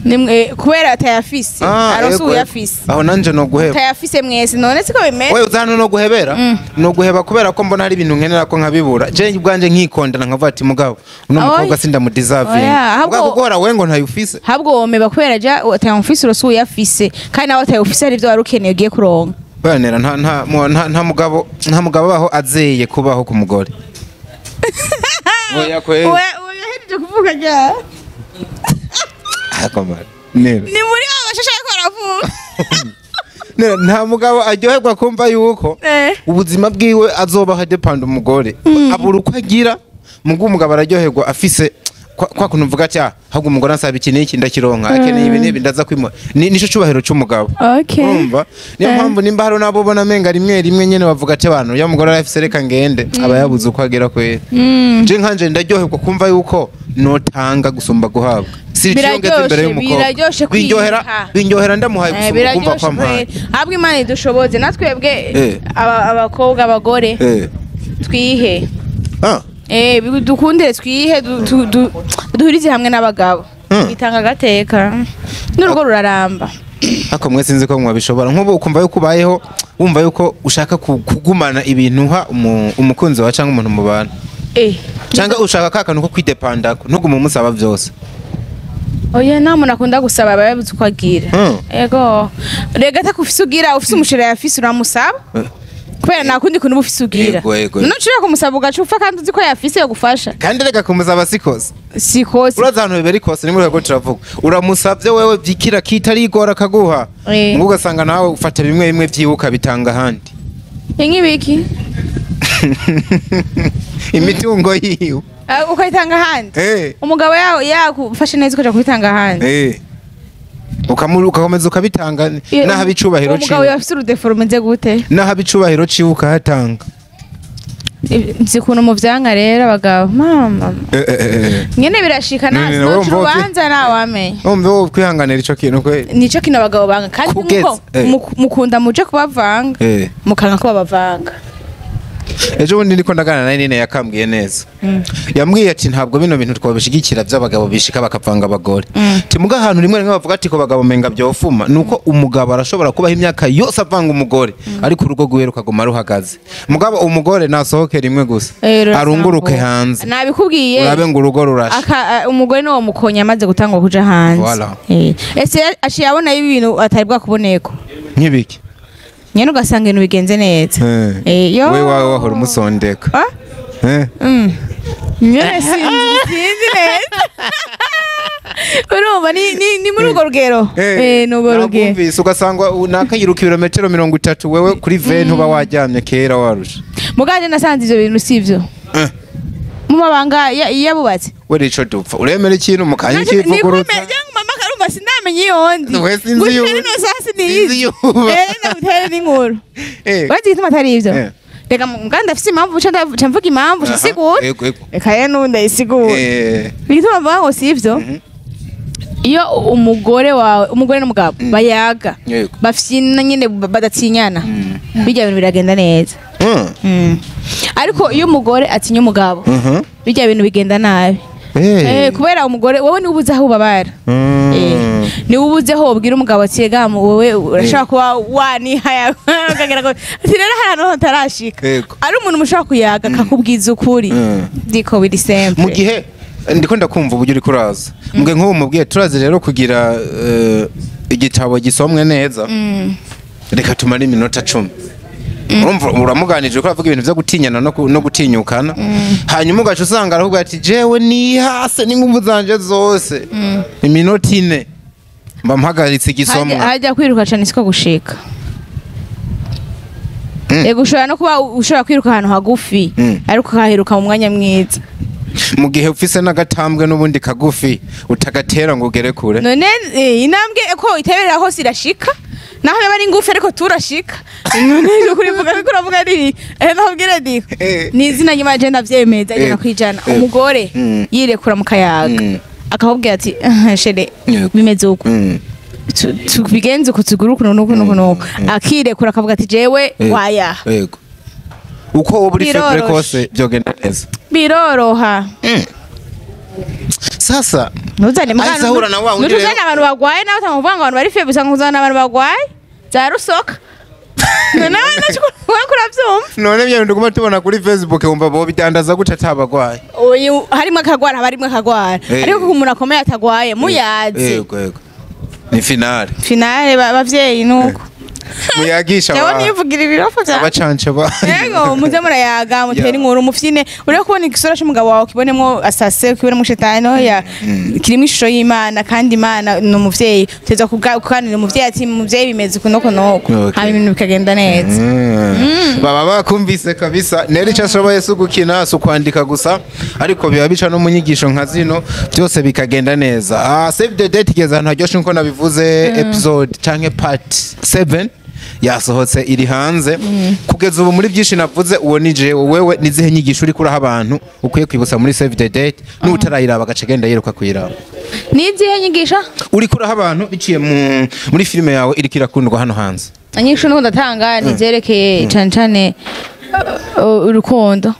Nimwe kubera atayafise, aronse Ego, uyafise. Aho nanje no guheba. Atayafise mwese, none siko bimeze? Wewe uza hano no guhebera, no guheba kubera ko mbona hari ibintu nkenera ko nkabibura, je ubwanje nkikondana nkavuga ati mugabo uno Oya. mukobwa sindamudeserving. Oya, ahubwo- Mugabo guhora we ngo ntayufise. Habwo womeba kubera ja atayafise, urose uyafise, kandi nawe atayufise hari ivyo wari ukeneye ugiye kuronka. Banera nta nta nta nta mugabo, nta mugabo abaho azeye kubaho ku mugore. Oya kwe. Oya, yahejeje kuvuga rya. Akomara nera. Ni muri abo bashasha bariko baravuga. Nera, nta mugabo aryoherwa kumva yuko ubuzima bwiwe azobaho adepanda umugore, abura uko agira. Mugu umugabo araryoherwa afise kwa kuntu uvuga ati ahubwo umugore ansaba iki n'iki ndakironka, akeneye ibi n'ibi ndaza kwimura. Nico cubahiro c'umugabo. Urumva, niyo mpamvu nimba hari n'abo ubona amenga rimwe rimwe nyene bavuga ati abantu ya mugore arafise reka ngende, aba yabuze uko agera kwera. Je nkanje ndaryoherwa kumva yuko notanga gusumba guhabwa, si iciyongeza imbere Biraryoshe, y'umukobwa. biraryoshe Binryohera, kwiha. binryohera ndamuhaye gusumba kumva Biraryoshe ko ampaye. kweri. Ahubwo Imana idushoboze natwebwe abakobwa, abagore, twihe. Dukundire twihe, duhurize hamwe n'abagabo. Bitanga agateka n'urugo ruraramba. Ariko mwe sinzi ko mwabishobora. Nk'ubu ukumva yuko ubayeho wumva yuko ushaka kugumana ibintu uha umukunzi wawe cyangwa umuntu mubana, cyangwa ushaka ka kantu ko kwidepandako ntugume umusaba byose? Oya, nta muntu akunda gusaba, aba yabuze uko agira. Ego rega, atakufise ugira, ufise umushera yafise uramusaba, kubera nta kundi kuntu uba ufise ugira. Ego, ego. None ushobora kumusaba ugaca upfa kandi uzi ko yafise yogufasha. Kandi reka, kumusaba sikosa. Sikosi. Uraza ahantu bibera ikosa ni muri rwego turavuga uramusabye wewe byikira kitarigora akaguha, ngo ugasanga nawe ufata bimwe bimwe vyibuka bitanga ahandi. Nk'ibiki? Imitungo yiwe. Ah, ukayitanga ahandi? Umugabo yagufashe neza ukaja kubitanga ahandi? Ugakomeza ukabitanga naho icubahiro Umugabo ciwe. yafise urudefo rumeze gute? Naho icubahiro ciwe ukahatanga. Nzi ukuntu muvyanka rero abagabo, mama. Nyene birashika. None Nasi wowe noca wumva urubanza nawamenye. Wumva wowe kwihanganira ico kintu kwe? Nico kintu abagabo banga kandi Kugeza, nkuko mukunda muje kubavanga, mukanga ko babavanga. Ejo bundi ndiko ndagana na Nene, yakambwiye neza, yambwiye ati ntabwo bino bintu twabishigikira by'abagabo bishika bakavanga abagore. Timuga ahantu rimwe rimwe bavuga ati ko bagabo menga byofuma nuko umugabo arashobora kubaho imyaka yose avanga umugore, ariko urugo rwiwe rukaguma ruhagaze. Mugabo umugore nasohoke rimwe gusa, arunguruke hanze, Nabikubwiye. urabe ngo urugo rurashe. Umugore niwo mukonya amaze gutangwa kuja hanze. Voilà. Ese aciye abona ibintu atari bwakuboneko. Nk'ibiki? Nyene ugasanga ibintu bigenze neza. Yo. We wawe wahora umusondeka. Ah? Nyene sinzi neza. Urumva ni muri urwo rugero. Ni urwo rugero. Nakumvise, ugasanga nakayiruka ibirometero 30, wewe kuri 20 uba waryamye kera warusha. Muganje nasanze ivyo bintu sivyo. Mu mabanga yabubatse. We rico dupfa uremera ikintu mukanya kivuguruza. Nikwemera mama karumva sinamenye iyo ndi. We sinzi iyo- Gushika rino saa sinizi. Sinzi iyo uba. Ndagutere n'inkuru. Urazi igituma atari ivyo? Reka muganda ndafise impamvu, nca mvuga impamvu, nca sigura. Ego, ego. Reka rero n'ubu ndayisigura. Igituma mvuga ngo si ivyo, iyo umugore wawe, umugore n'umugabo bayaga, bafyina nyine, badatinyana, bijya bintu biragenda neza. Ariko iyo umugore atinya umugabo, bijya bintu bigenda nabi. Kubera umugore wowe niwe ubuze aho ubabara. Niwe ubuze aho ubwira umugabo ati ega wowe urashobora kuba wanihaya ukagira ngo ati rero hari ahantu utarashika. Ari umuntu mushobora kuyaga akakubwiza ukuri. Ndiko biri simple. Mu gihe ndiko ndakumva uburyo uriko uraza mbwe nk'ubu mubwiye turazi rero kugira igitabo gisomwe neza, reka tumare iminota 10. Urumva uramuganije ko uravuga ibintu vyo gutinyana no gutinyukana, hanyuma ugaca usanga aravuga ati jewe nihase n'inguvu zanje zose, iminota 4 mba mpagaritse igisomwa. Hajya kwiruka cyane siko gushika. Ego, ushobora no kuba ushobora kwiruka ahantu hagufi, ariko ukahiruka mu mwanya mwiza. Mu gihe ufise n'agatambwe n'ubundi kagufi utagatera ngo ugere kure. None intambwe ko iteberera hose irashika, naho yaba ari ngufi ariko turashika. None ibyo kurivuga ariko uravuga ari nakubwira ndiko ni izina ry'Imana, je ndavyemeza 100%. Umugore yirekura mu kayaga, Akakubwira ati: "Chéri, Yego. bimeze uko, tubigenze uku, tugure uku n'uku n'uku n'uku." Akirekura akavuga ati: "Jewe waya." Yego, uko wowe uri faible Biroroshe. kose byogenda neza. Biroroha. Sasa Ntuzane ahise ahura na wa wundi ntuzane rero. Abantu bagwaye nawe utamuvuga ngo abantu bari faible, usanga uzana abantu bagwaye za rusoka. Nawe nacyo urabyumva. None bya bintu tuguma tubona kuri Facebook, wumva bo bidandaza gute atabagwaye? Uyu harimo akagwara, haba harimo akagwara, ariko ku umuntu akomeye atagwaye muyazi. Yego, ni finale. Finale abavyeyi nuko. Muyagisha Jewe nivugira ibirofu vya abacanca ba Yego, muze murayaga, mutere inkuru, mufyine. Urebe kubona igisura c'umugabo wawe, ukibonemo asase, ukibonemo shetani oya, kirimo ishusho y'Imana, kandi Imana ni umuvyeyi. Uteza kuganira umuvyeyi ati: "Muvyeyi, bimeze uku nuku nuku." Hama ibintu bikagenda neza. Baba bakumvise kabisa. Neri icyo ashoboye si ugukina, si ukwandika gusa, ariko biba bica no mu nyigisho nka zino, byose bikagenda neza. Save the Date igeze ahantu haryoshe nkuko nabivuze. Episode canke part 7 yasohotse, iri hanze kugeza ubu. Muri byinshi navuze, uwo ni jewe. Wewe nizihe nyigisho uri kuraha abantu ukwiye kwibutsa muri Save the Date, n'utarayiraba agace genda yiruka kuyiraba? Ni izihe nyigisho? Uri kuraha abantu biciye muri filime yawe iriko irakundwa hano hanze. Inyigisho nuko ndatanga ni izerekeye cane cane urukundo.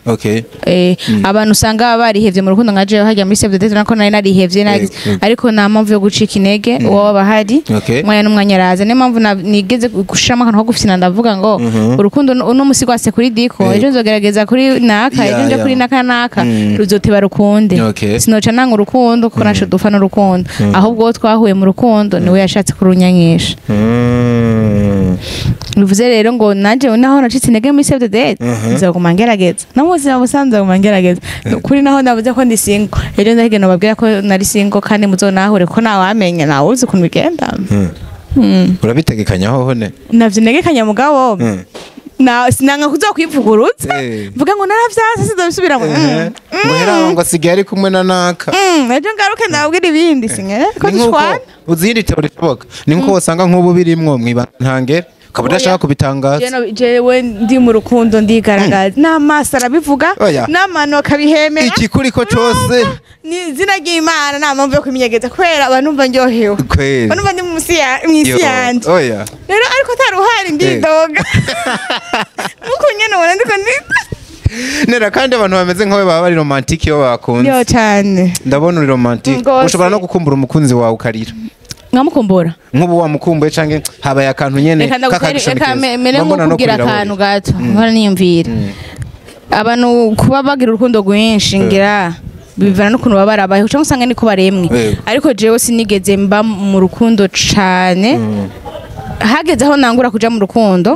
Abantu usanga barihevye mu rukundo nka jewe hajya muri Save the Date, nako nari narihevye nagize, ariko nta mpamvu yo gucika intege, uwo waba ahari umwanya n'umwanya araza. Niyo mpamvu nigeze gushiramo akantu ko gufyina, ndavuga ngo urukundo uno musi rwase kuri diko, ejo nzogerageza kuri naka, ejo nje kuri naka naka, ruzoteba rukunde. Sinoca nanga urukundo kuko naco dupfa n'urukundo, ahubwo uwo twahuye mu rukundo niwe yashatse kurunyanyisha. Bivuze rero ngo nanje naho nacitse intege muri Save the Date, nzoguma ngerageza, no mu buzima busanzwe nzoguma ngerageza. Kuri naho navuze ko ndi single, ejo ndahige nobabwira ko nari single, kandi muzonahure ko ntawamenya, ntawuzi ukuntu bigenda. Urabitegekanya hoho ne? Navyo ntegekanya, mugabo na sinanga kuzokwivuguruza, mvuga ngo naravyanse sinzobisubiramo. Ngo hera ngo asigaye ari kumwe na naka. Ejo ngaruke ndababwira ibindi, singe ko Ni nkuko dushwana. Uzindi théorie ishoboka ni nkuko wasanga nk'ubu birimwo mwibanga ntangere, ukaba udashaka kubitangaza. Jewe ndi mu rukundo ndigaragaza, n'amaso arabivuga, Oya. n'amano akabihemera. Ikikuriko cose. Ni izina ry'Imana, nta mpamvu yo kubinyegeza kubera aba numva ndyohewe. Kweli. Aba numva ndi mw'isi Yo, yanje. Oya. Rero ariko ataruhari ndidoga nkuko nyene ubona ndiko ndi Nera, kandi abantu bameze nkawe baba bari romantique iyo bakunze. Yo, cane. Ndabona uri romantique. Rwose. Ushobora no gukumbura umukunzi wawe ukarira. Nkamukumbura. Nk'ubu wamukumbuye canke habaye akantu nyene Reka ndagutera k'akagisho reka keza. mere Mba mbona no nk'ukubwira kurira akantu worira. gato mpora niyumvira. Abantu kuba bagira urukundo rwinshi, ngira bivana n'ukuntu baba barabayeho cyangwa usanga niko baremwe. Ariko jewe sinigeze mba mu rukundo cane. Hageze aho nangura kuja mu rukundo,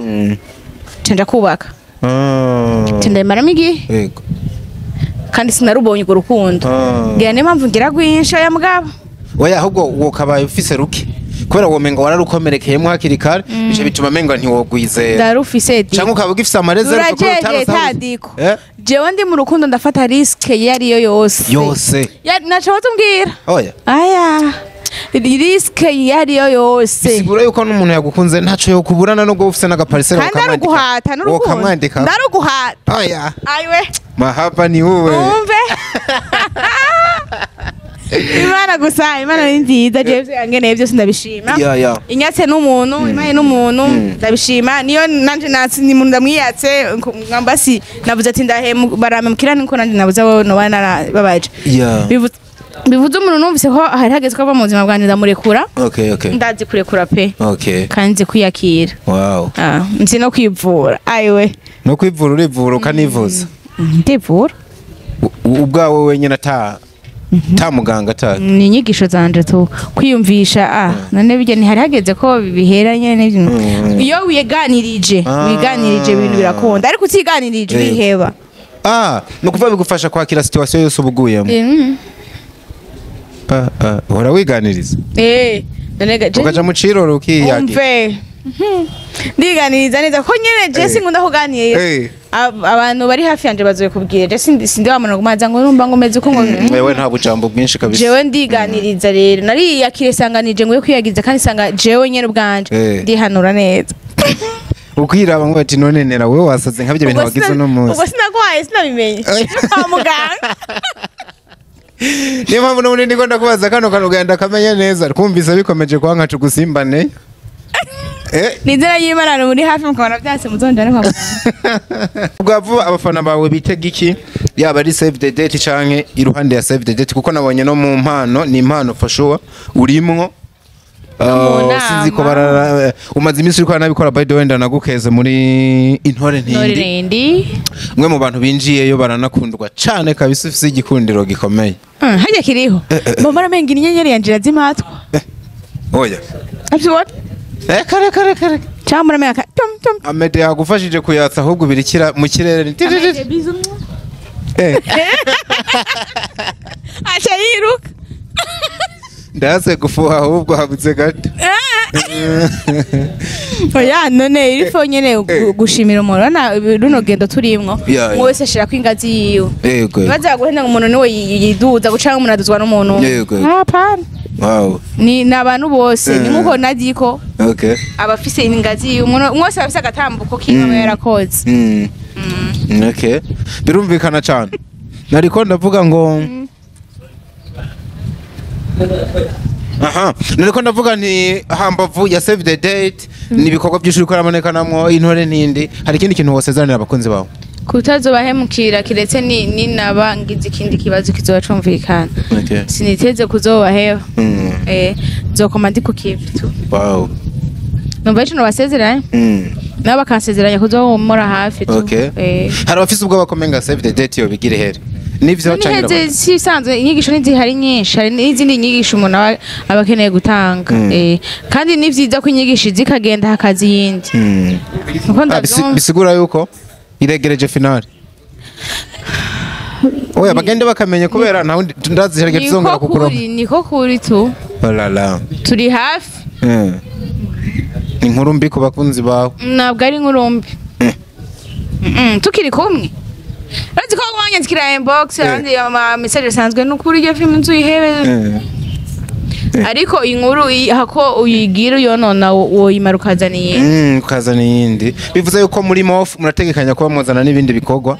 nca kubaka, nca ndabimaramo igihe, kandi sinarubonye urwo rukundo. Ngira niyo mpamvu ngira rwinshi oya mugabo. Oya, ahubwo wokabaye ufise ruke kubera womenga wararukomerekeyemo hakiri kare, bice bituma menga ntiwogwizera. Ndarufise di. Canke ukaba ugifise ama réserves kuko Rurajeje utarosa- tadiko. Eh? Jewe ndi mu rukundo ndafata risque iyo ariyo yose. Yose. Naco umbwira. Oya. Aya, risque iyo ariyo yose. Bisigura yuko n'umuntu yagukunze ntaco yokuburana nubwo ufise n'agaparisera. Kandi ari uguhata n'urukundo. Wokamwandika. Ndaruguhata. Oya. Ayiwe. Mahaba ni wowe. Umve, Imana gusa, Imana ni nziza. Jewe ivyo yangeneye byose ndabishima. Ya. Inyatse n'umuntu, imaye n'umuntu, ndabishima. Niyo nanje natsi ni muntu ndamwiyatse ngamba si navuze ati ndahemu baramemukira, niko nanje nabuze abo noba narababaje. Bivuze umuntu numvise ko hari hageze ko ava mu buzima bwanjye, ndamurekura. Okay. Ndazi kurekura pe. Kandi nzi kwiyakira. Ah, nzi no kwivura, ayiwe. No kwivura urivura ukanivuza? Ndivura. Ubwawe wenyine, ata ta muganga ata? Ni inyigisho zanje tu kwiyumvisha, ah none bijya ntihari hageze ko bihera nyene n'ibyo. Iyo wiganirije, wiganirije ibintu birakunda, ariko utiganirije uriheba. Ah, ni ukuvuga bigufasha kwakira situation yose uba uguyemo. Ah, ah, uhora wiganiriza? Eh, none Ukaja mu ciroro ukiyagira? Umve, ndiganiriza neza ko nyene je sinkunda kuganira. Abantu bari hafi yanje bazoye kubwira, je sindi wa muntu gumaza ngo numva ngo meze uko ngo. Wewe nta bujambo bwinshi kabisa. Jewe ndiganiriza rero, nariyakire sanganije ngo kwiyagiza, kandi sanga jewe nyene ubwanje ndihanura neza. Ukwiraba ngo ati: "None nera wewe wasaze nka byo bintu Ubwo wagize uno munsi." Ubwo sinagwaye, sinabimenye kwa muganga. Niyo mpamvu n'ubundi ndiko ndakubaza kano kantu ugenda kamenya neza, twumvise bikomeje kwanka tugusimbane. Nizera y'Imana muri hafi, mukabona byase muzonjane kwa muganga. Bwa vuba abafana bawe bitega iki, yaba ari save the date canke iruhande ya save the date? Kuko nabonye no mu mpano, ni impano for sure urimwo. No mu Sinzi ko nama. Barara umaze iminsi uriko nabikora. By the way, ndanagukeze muri Intore Ntindi. Norindi. Umwe mu bantu binjiyeyo baranakundwa cane kabisa, ufise igikundiro gikomeye. Hajya kiriho mbona menga inyenyeri yanje irazimatwa. Oya. Abyibona. Kare kare kare. Cyangwa muramenga ka tum tum. Amede yagufashije kuyatsa, ahubwo birikira mu kirere. Amede bizu. Aca yiruka. Ndase gufuha, ahubwo habuze gato. Oya, none irifo nyene gushimira umuntu. Urabona runo gendo turimwo, umwe wese ashirako ingazi yiwe. Baza guhenda ngo umuntu niwe yiduza gucanga, umuntu aduzwa n'umuntu. Hapana. Ni abantu bose, ni nkuko nadiko abafise ingazi yiwe, umuntu umwe wese abafise agatambuko kiwe aba yarakoze. Okay. Birumvikana cyane. Nariko ndavuga ngo, aha, nariko ndavuga nti hambavu ya save the date ni ibikorwa byinshi uriko urabonekanamwo Intore Ntindi. Hari ikindi kintu wosezanira abakunzi bawe? Kutazobahemukira, kiretse ni naba ngize ikindi kibazo kizoba cumvikana. Siniteze kuzobaheba. Nzokoma ndi ku kivi tu. Numva ico nobasezeranya, nabo bakansezeranya kuzomora hafi tu. Hari abafise ubwoba ko menga save the date yo bigira ihere. Nivyo canke? Niheze si isanzwe, inyigisho ntizihari nyinshi, hari n'izindi nyigisho umuntu aba akeneye gutanga. Kandi ni vyiza ko inyigisho zikagenda hakaza iyindi. Uko ndavyumva. Bisigura yuko iregereje finale. Oya, bagende bakamenya kubera nta wundi ndazi herege tuzongera Niko kukuronka. kuri, niko kuri tu. Oh la la. Turi hafi. Ni inkuru mbi ku bakunzi bawe. Ntabwo ari inkuru mbi. Tukiri kumwe, urazi ko wanyandikira inbox, abandi ama message asanzwe, nukuri iryo film nzuyihebe. Ariko inkuru hako uyigira uyonona, woyimara ukazana iyindi. Ukazana iyindi. Bivuze yuko muri mof murategekanya kuba mwazana n'ibindi bikorwa.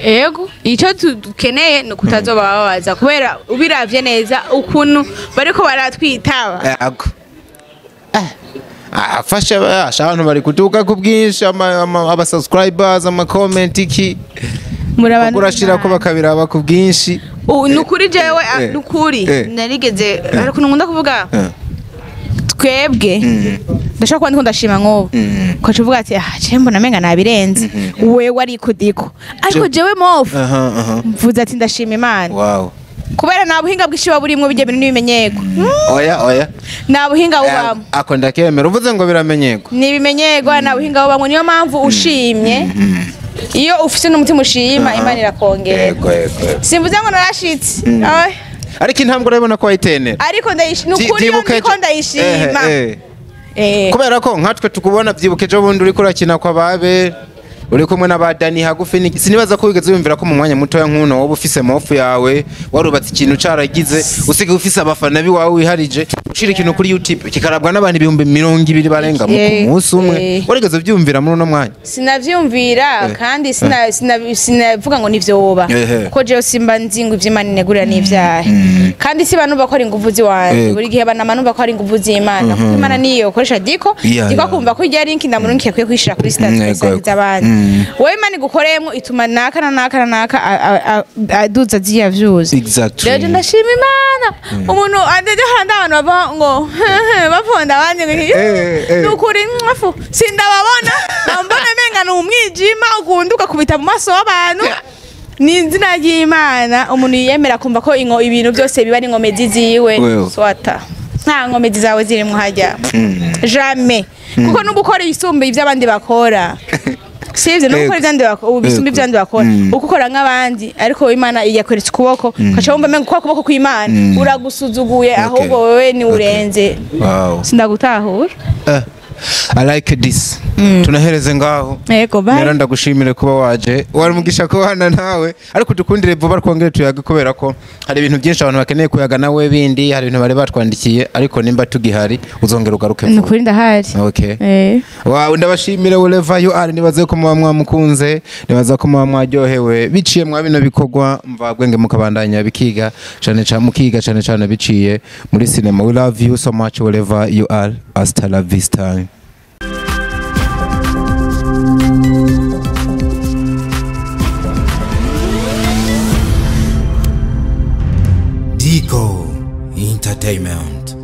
Ego, icyo dukeneye ni ukutazobababaza, kubera ubiravye neza ukuntu bariko baratwitaba. Ego. Afashe asha abantu bari kuduka ku bwinshi, aba subscribers, ama comment, iki. Muri abantu urashira ko bakabiraba ku bwinshi. Nukuri jewe, nukuri narigeze, hari ukuntu nkunda kuvuga twebwe ndashobora kuba ndiko ndashima nk'ubu, ukaca uvuga ati: "Ah, je mbona menga nabirenze." Wewe ari kudiko, ariko jewe mofu Aha aha. mvuze ati ndashima Imana, kubera nta buhinga bwinshi buba burimwo, bijya bintu n'ibimenyerwa. Oya oya. Nta buhinga bubamo. Ako ndakemera, uvuze ngo biramenyerwa. Ni ibimenyerwa, nta buhinga bubamo. Niyo mpamvu ushimye, iyo ufite n'umutima ushima, Imana irakongera. Yego yego. Yego. Simvuze ngo narashitse. Oya. Ariko intambwe urabona ko wayitenera. Ariko ni ukuri iyo Vyibuka ndiko ndayishima. Kubera ko nkatwe tukubona, byibuke ejo bundi uriko urakina kwa babe, uri kumwe na ba Dani hagufi, sinibaza ko wigeze wiyumvira ko mu mwanya mutoya nk'uno woba ufise mofu yawe, warubatse ikintu caragize, usigaye ufise abafana biwawe wiharije, ushira ikintu kuri YouTube kikarabwa n'abantu 20,000 barenga mu ku munsi umwe. Warigeze uvyumvira muri uno mwanya? Sinavyumvira, kandi sinavuga ngo nivyo woba, kuko jewe simba nzi ngo ivy'Imana inegurira n'ivyahe, kandi siba numva ko ari inguvu ziwanje. Buri gihe banama numva ko ari inguvu z'Imana, kuko Imana niyo ukoresha diko diko kumva ko irya link ndamurungikiye akwiye kwishira kuri status kuyisangiza abandi. Wowe Imana igukoreyemo ituma naka na naka na naka aduza ziriya views. Rero je ndashima Imana. Umuntu adeje handi, abantu bava ngo baponda abandi ngo nukuri mwafu sindababona, mbona menga ni umwijima ukunda ugakubita mu maso y'abantu. Ni izina ry'Imana, umuntu yiyemera kumva ko ingo ibintu byose biba ari inkomezi ziwe. Wewe. Swata nta nkomezi zawe zirimo hajya jamais, kuko nubwo ukora ibisumba ibyo abandi bakora, sivyo? Nubwo ukora ivyandi bakora, ibisumba ivyandi bakora, uko ukora nk'abandi, ariko Imana yakweretse ukuboko, ukaca wumva menga kwa kuboko kw'Imana uragusuzuguye, ahubwo wewe ni urenze. Sindagutahura. I like this. Tunahereze ngaho. Yego, bye. Rero ndagushimire kuba waje, wari umugisha kubana nawe, ariko dukundire vuba twongere tuyage, kubera ko hari ibintu byinshi abantu bakeneye kuyaga nawe bindi, hari ibintu bari batwandikiye, ariko nimba tugihari uzongera ugaruke Ni vuba. ukuri ndahari. Okay. Eh. Wow, ndabashimire wherever you are. Nibaze ko muba mwamukunze, nibaza ko muba mwaryohewe biciye mwa bino bikorwa mvabwenge, mukabandanya bikiga cyane cyane, mukiga cyane cyane biciye muri cinema. We love you so much wherever you are. Hasta la vista. Dico Entertainment.